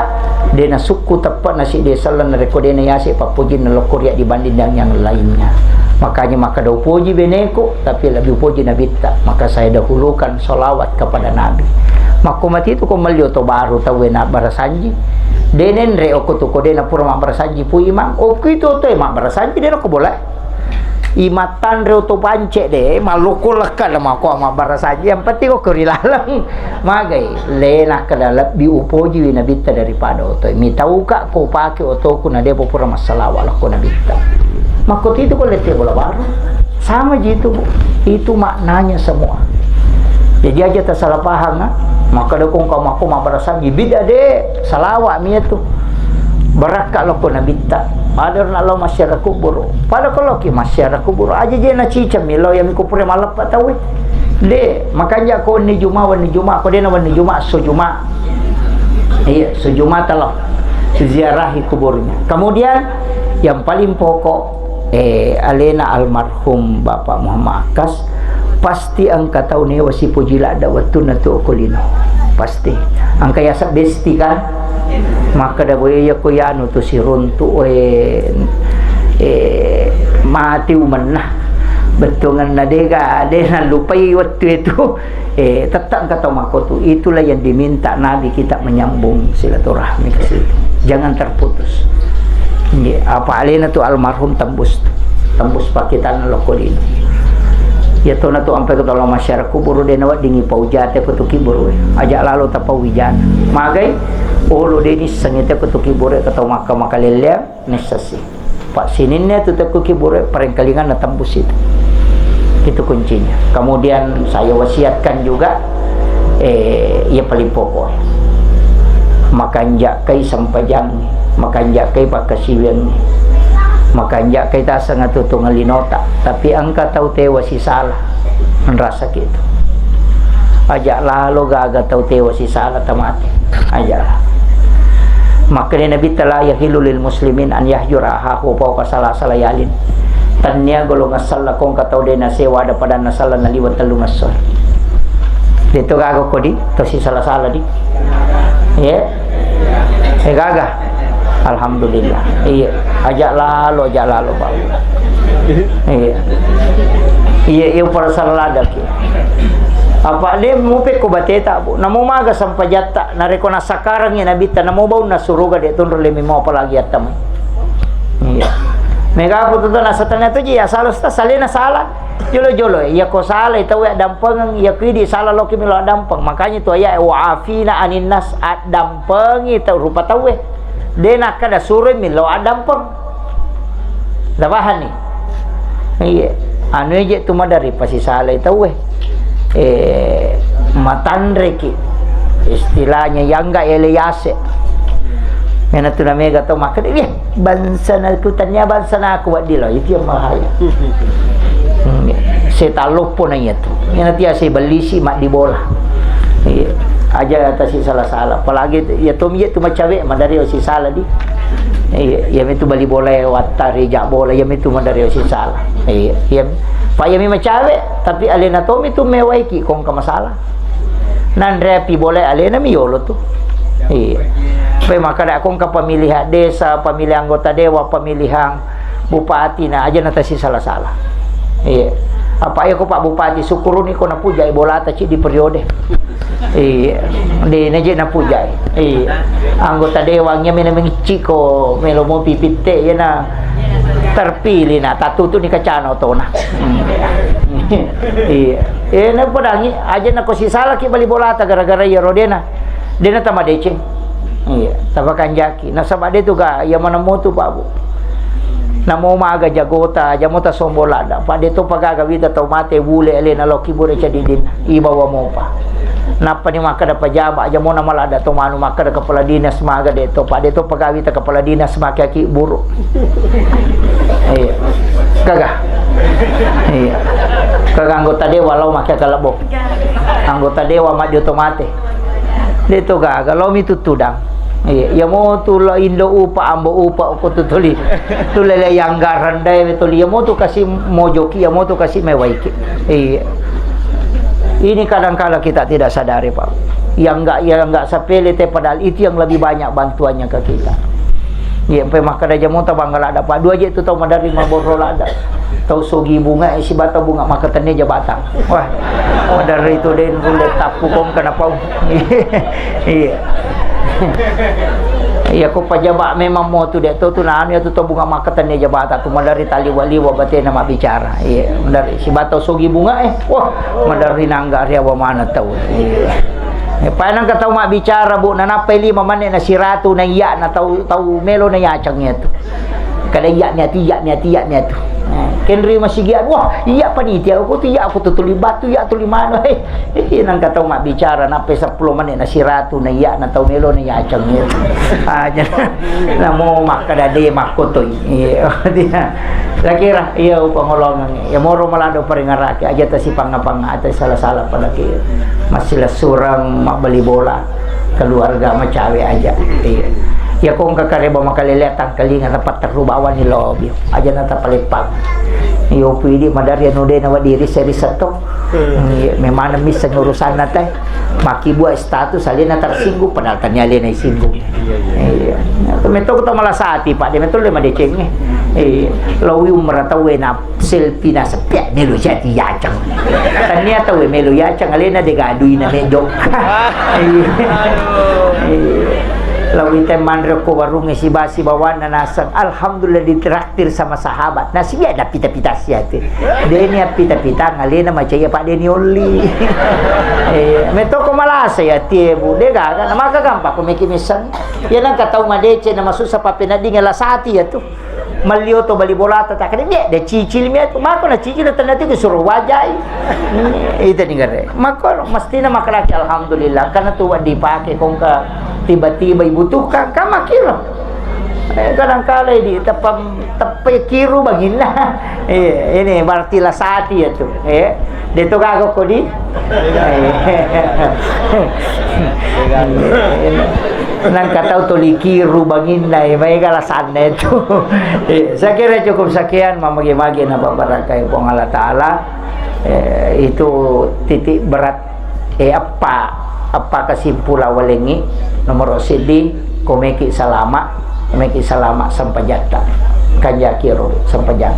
de nasukku teppana siddi selleng narekko de nayase pappojinna lokko ria dibanding dengan yang lainnya. Makanya makkeda upoji beneku, tapi lebih upoji Nabitta. Maka saya dahulukan salawat kepada Nabi. Makko mati tu ko melli oto baru tauwe nabbarasanji. De nenre okko tu ko de napura mabbarasanji Pu Imang. Okko itu otoe mabbarasanji de nako bola. Imattanre oto pance de, maloko lekka de mako mabbarasanji. Yang penting okko ri laleng. Magai, le nakkeda lebbi upojiwi Nabitta daripada otoe. Mitauka ko pake otoku na depa pura massalawa lokko Nabitta. Makko titu ko lette bola baru. Sama ji itu, Bu. Itu maknanya semua. Jadi aja tasalah pahang, ah. Makkeda ko engka makko mabbarasangi bid'ah de, salawa mi itu. Barakka lokko nabitta. Pada na lao massiara kuburu. Pada ko loki massiara kuburu. Aja je na ciceng mi lao yami kupure maleppa tauwe. De, makanja ko wenni Juma, wenni Juma, ko dena wenni Juma, so Juma. Iya, so Juma talo. Ziarahi kuburnya. Kemudian yang paling pokok, eh, alena almarhum Bapak Muhammad Akkas, pasti engka tau newa sipoji ladda wettunna tu okko lino. Pasti. Engka yaseng besti kan? Makkeda boe iya ko yanu tu siruntu, eh, eh, mati umenna. Bettuanna dega, de nallupai wettu itu. Eh, tetap engka tau makkotu. Itulah yang diminta Nabi kita menyambung silaturahmi ke situ. Jangan terputus. Nggih, apa alena tu almarhum tembus. Tembus pakitan lokko lino. Ya tona tu ampe ko tolong masyarakat kuburu de nawa dingi paujate ko tu kiburu. Aja lalo tapauwijana. Magai, olo de nisseng ite ko tu kiburu ke tau maka-maka lelleang. Nissasi. Pak sininna tu tekku kiburu parengkalingan na tembus itu. Itu kuncinya. Kemudian saya wasiatkan juga, eh, ya paling pokok. Makanjakkai sempajang, makanjakkai pakkasiwiang, makanjakkai taseng atutungan linota. Tapi engka tau tewa sisala. Nrasa gitu. Aja lalo gaga tau tewa sisala tamate. Aja. Makkeda Nabitta, "La yahillu lil muslimin an yahjura akhahu fawqa salasa layalin." Tannia golongan sella ko engka tau de nasewa ada padanna sella naliwa tellung esso. Deto gaga ko di, tau sisala-sala di. Iya. Eh, gaga. Alhamdulillah. Iya. Aja lalo, aja lalo, Pak. Iya. Iya, iya, perasaan ladaki. Apa de mupe ko bateta, Bu? Namo maga sampajatta, nareko nasakarangi Nabitta, namo baunna suruga de tunro lemi mau apalagi attamai. Iya. Mega apa tu nasatana tu ji, ya salah sta, salena salah. Jolo-jolo, iya ko sala tau ya dampeng, iya ko idi sala loki melo dampeng. Makanya tu ayat wa afina anin nas, addampengi tau rupa tauwe. De nakkeda suroi millau addampeng. Tapahani? Iya. Anu eje tu madari pasisalai tauwe. Eh, matanreki. Istilahnya yangga ele yase. Mena tu namega tau makkeda, "Iya, bangsa na ku tania bangsa na aku waddi lo." Itu yang bahaya. Hmm, iya. Setan loppo na iya tu. Mena tia sebelisi mak di bola. Iya. Aja tasi salah-salah. Apalagi iya tomi iya tu macawe madari osi salah di. Iya, iya mitu bali bola, wattari ja bola, iya mitu madari osi salah. Iya, iya. Pa iya mi macawe, tapi alena tomi tu mewaiki kongka masalah. Nanre api bola alena mi yolo tu. Iya. Pe makkeda kongka pemilihan desa, pemilihan anggota dewan, pemilihan bupati na aja na tasi salah-salah. Iya. Apa iya ko Pak Bupati, syukuruni ko napujai bolata ci di periode. Iya. De na je napujai. Iya. Anggota dewan iya mena mengicci ko melo mo pipitte iya na terpilih na tatutu ni kacana otona. Hmm. Iya. Iya na pedangi aja na ko sisala ki bali bolata gara-gara iya rodena. Dena tama deceng. Iya, tapakanjaki. Nasaba de tu ga iya maneng motu, Pak, Bu. Namo maga jagota, aja mota sombo ladda. Pak, de to pagaga wita tau mate bule alena loki bure cedidin. Ibawa mopa. Nappa ni makkeda pejabat, aja mona maladda to manu makkeda kepala dinas maga de to. Pak, de to pagaga wita kepala dinas make aki buru. Iya. Gaga. Iya. Gaga anggota dewan lao make kalebo. Anggota dewan maddi otomate. De to gaga, lo mi tuttudang. Iya, iya mo tu lo indo upa, ambo upa ko tu tuli. Tu lele yang garandai tuli, iya mo tu kasi mojoki, iya mo tu kasi mewaiki. Iya. Ini kadangkala kita tidak sadari, Pak. Yang enggak, yang enggak sepele te, padahal itu yang lebih banyak bantuannya ke kita. Iya, empe makkeda jamota bangga ladda, Pak. Dua je tu tau madari maborro ladda. Tau sogi bunga, eh, sibata bunga makatenne jabata. Wah, maderri tu den rulle tappu kong kenapa? Iya. Iya, ko pajaba memang mo tu de to tu nanu ya tu to bunga makatenne jabata tu maderri taliwa-liwa batena mabbicara. Iya, maderri sibata sogi bunga, eh. Wah, maderri nangga riawa mana tau. Iya. Eh, paenang ka tau mabbicara, Bu, nanappai lima menne na siratu na iya na tau, tau melo na yaceng ya tu. Kada iya miatu, iya miatu, iya miatu. Kenri masigi, wah, iya panitia, aku tu, iya, aku tu tuli batu, iya tuli mano. Eh, eh, nangka tau mabbicara, nappai seppulo menit na siratu, na iya, na tau melo, na yaceng, ya. Ah, jadi, namo makkada de makkotoi. Iya, tidak. Saya kira, iya, upangolongan. Ya, moro malado paringarake, aja tasi panga-panga, aja salah-salah pada ke. Masih surang mabbali bola. Keluarga macawe aja. Iya. Ya, kong kakareba makalelea tangkalinga, tepat terru bawani lobi. Aja na tapaleppang. Iyo, pidi madari anu de na wadiri seri seto. Hmm. Iya, memang misseng urusanna teh. Maki buat status alena tersinggung, padahal tania alena disinggung. Iya, iya. Iya. Metto ko to malasati, Pak, de metto le madeceng. Iya. Lawi umrah tau wena selfie na sepi, melo jati yaceng. Tania tau melo yaceng, alena de gadui na medok. Iya. Iya. Lawi te manre ko warunge siba-siba wana naseng. Alhamdulillah, ditraktir sama sahabat. Nasi biar ada pita-pita siate. Deni pita-pita ngalena macaya Pak Deni Oli. Eh, metoko malasa ya tie, Bu. De gaga, na maka gampang ko meki miseng. Ya nangka tau madece na masussa papeneddinge lasati ya tu. Mallio to bali bolata takkeda, "Mie, de cicil mie tu." Mako na cicil, na tenna tu suruh wajai. Hmm, itu ni gare. Mako mestina makalaki alhamdulillah. Karena tu dipake kongka tiba-tiba dibutuhkan, kan makiro. Eh, kadangkala di teppa, teppa kiru baginna. Eh, ini berarti lasati ya tu. Eh, de to gaga ko di. Eh. Nangka tau tuli kiru baginna, eh, maega lasanna itu. Eh, saya kira cukup sekian, mamagi-magi na paparakai Puang Allah Ta'ala. Eh, itu titik berat, eh, eppa, eppa kesimpulan walengngi, nomor siddi, komeki salama, komeki salama sempajatta. Kanjaki ro sempajang.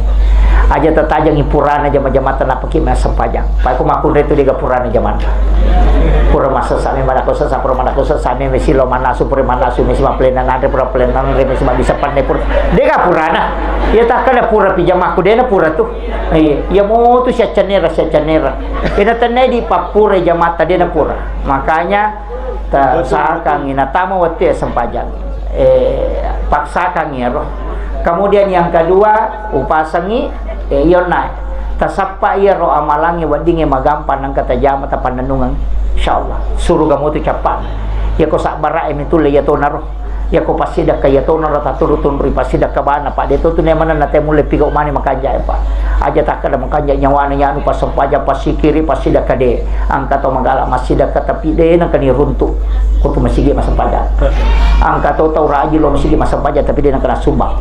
Aja tatajangi purana jama-jamata napaki massempajang. Pai ko makkunrai tu dega purana jamanta. Pura massessa memang nako sessa, pura manako sessa memang silo manasu, pura manasu mesi mapelena nanre, pura pelena nanre mesi mabisa panne pura. Dega purana. Iya takkada pura pi jamaku dena pura tu. Iya, iya mo tu siaccanera, siaccanera. Ina tennai di pappura jamata dena pura. Makanya ta-, betul, sakangi betul. Natama wettu ya sempajang. Eh, paksakangi ero. Kemudian yang kedua, upasangi, eh, iyonna. Tasappa iyaro amalangi weddingnge magampang nangka tajama tapannennungeng. Insyaallah, suruga motu cappana. Iyako sabbara e mitulle iya tonaro. Iyako passidekka iya tonaro tatunru-tunrui passidekka bana, Pak. De to tu nemanenna te mulle pigau mani makanja e, Pak. Aja takkeda makanja nyawana yanu passempaja, passikiri, passidekka de. Engka tau magala massidekka tapi de nengka ni runtu. Ko tu masigi massempajang. Engka to tau rajin lo masigi massempajang tapi de nengka nassumbang.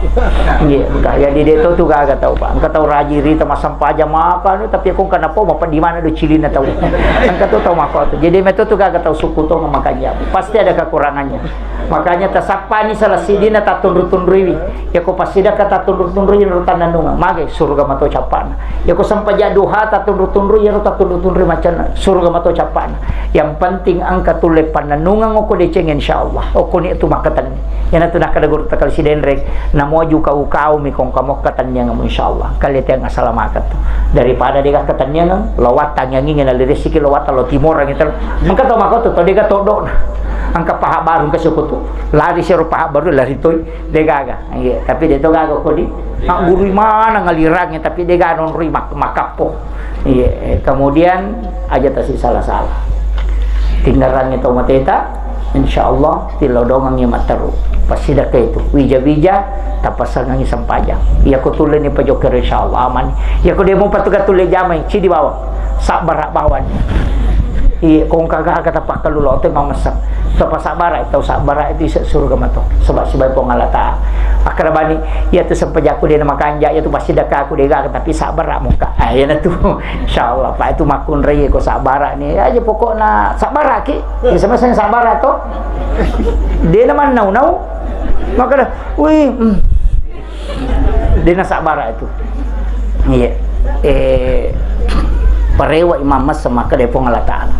Iya, engka. Jadi de to tu gaga tau, Pak. Engka tau rajin rita massempajang maka anu, tapi ko engka napo mapa di mana do cilina tau. Engka to tau maka tu. Jadi meto tu gaga tau suku to makanja. Pasti ada kekurangannya. Makanya tasappani salah sidina tatunru-tunruiwi. Yako passidekka tatunru-tunrui ro tannanunga. Mage suruga mato cappana. Yako sempaja duha tatunru-tunrui ro tatunru-tunrui macanna. Suruga mato cappana. Yang penting engka tulle pannanunga okko deceng insyaallah. Okko ni tu makkatenni. Yana tu nakkada guru takal sidenreng. Namo ju kau-kau mi kong kamo katenniang insyaallah. Kale te asalamakeng tu. Daripada dega katenniang lo wattang yang ingin lari resiki lo wattang lo timorang itu. Engka to mako tu to dega todona. Engka paha baru engka suku tu. Lari sero paha baru lari toi. De gaga. Iya, tapi de to gaga kodi. Maggurui mana ngalirangnya, tapi de gaga nonroi mak-, makappo. Iya, eh, kemudian aja tasi salah-salah. Tinggarangi tau mateta, insyaallah tilodongangi matteru. Passidekka itu. Wija-wija, tapasangangi sempajang. Iya ko tulleni pajokkero insyaallah aman. Iya ko demo patuga tulle jamai, cidi bawang. Sabbara bawang. Iya, kongka gaga tapakkalu lote mamesseng. Tau pasabbara, tau sabbara itu ise suruga mato. Sebab sibai Puang Allah Ta'ala. Akkarabani, iya tu sempajaku de na makanja, iya tu passidekkaku de gaga, tapi sabbara muka. Ah, iya na tu. Insyaallah, Pak, itu makkunrai ko sabbara ni. Aja pokokna sabbara ki. Bisa masang sabbara to. De na mannau-nau. Maka dah, wih, hmm. De na sabbara itu. Iya. Eh, parewa imam masa maka de Puang Allah Ta'ala.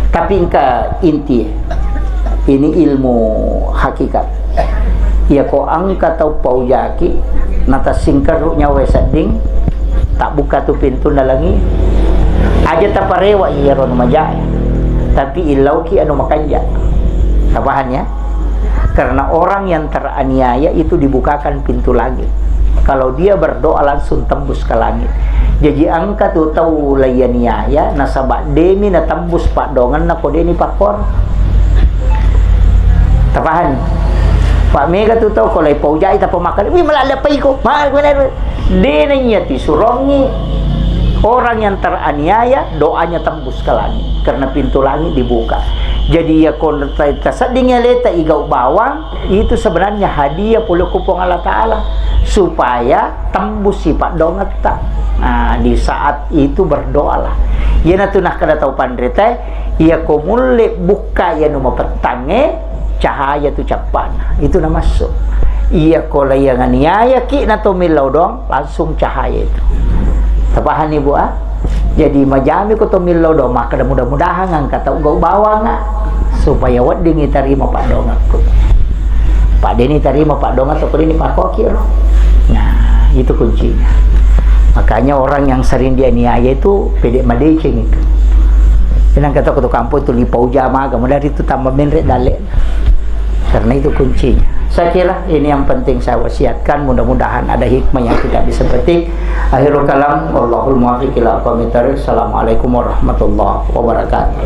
Tapi engka inti, ini ilmu hakikat. Iya ko engka tau paujaki, natassingkerru nyawa sedding, tak buka tu pintu nalangi. Aja taparewa iya ro majae. Tapi illauki anu makanja. Tapahan ya? Karena orang yang teraniaya itu dibukakan pintu langit. Kalau dia berdoa langsung tembus ke langit. Jaji engka tu tau laiyaniaya nasaba demi natembus paddoangenna ko deni pakkoro. Tapahani? Pak mega tu tau ko lai paujai tappa makkeda, "Wi, mala lepai ko." Ma-, dena iya tisurongi orang yang teraniaya, doanya tembus ke langit karena pintu langit dibuka. Jadi iya ko tasedding aleta igau bawang, itu sebenarnya hadiah pole ko Puang Allah Ta'ala, supaya tembus si paddoangetta. Nah, di saat itu berdoalah. Iyanatu nakkeda tau panritae, iya ko mulle bukka iya nu mapettangnge, cahaya tu cappana. Itu namassu. Iya ko laiyanganiayaki na to millau doang, langsung cahaya itu. Tapahani, Bu, ah? Jadi majami ko to millau doang, makkeda mudah-mudahan engka tau gau bawang, ah, supaya weddingi tarima paddoangekku. Pak deni tarima paddoangetta ko deni pakkoki ro. Nah, itu kuncinya. Makanya orang yang sering dianiaya itu pede madeceng itu. Tenang kata ko to kampung itu lipau jamaga, mulai itu tambah menre dalle. Karena itu kuncinya. Saya kira ini yang penting saya wasiatkan. Mudah-mudahan ada hikmah yang kita bisa petik. Akhirul kalam, wallahul muwaffiq ila aqwamit thariq. Assalamualaikum warahmatullahi wabarakatuh.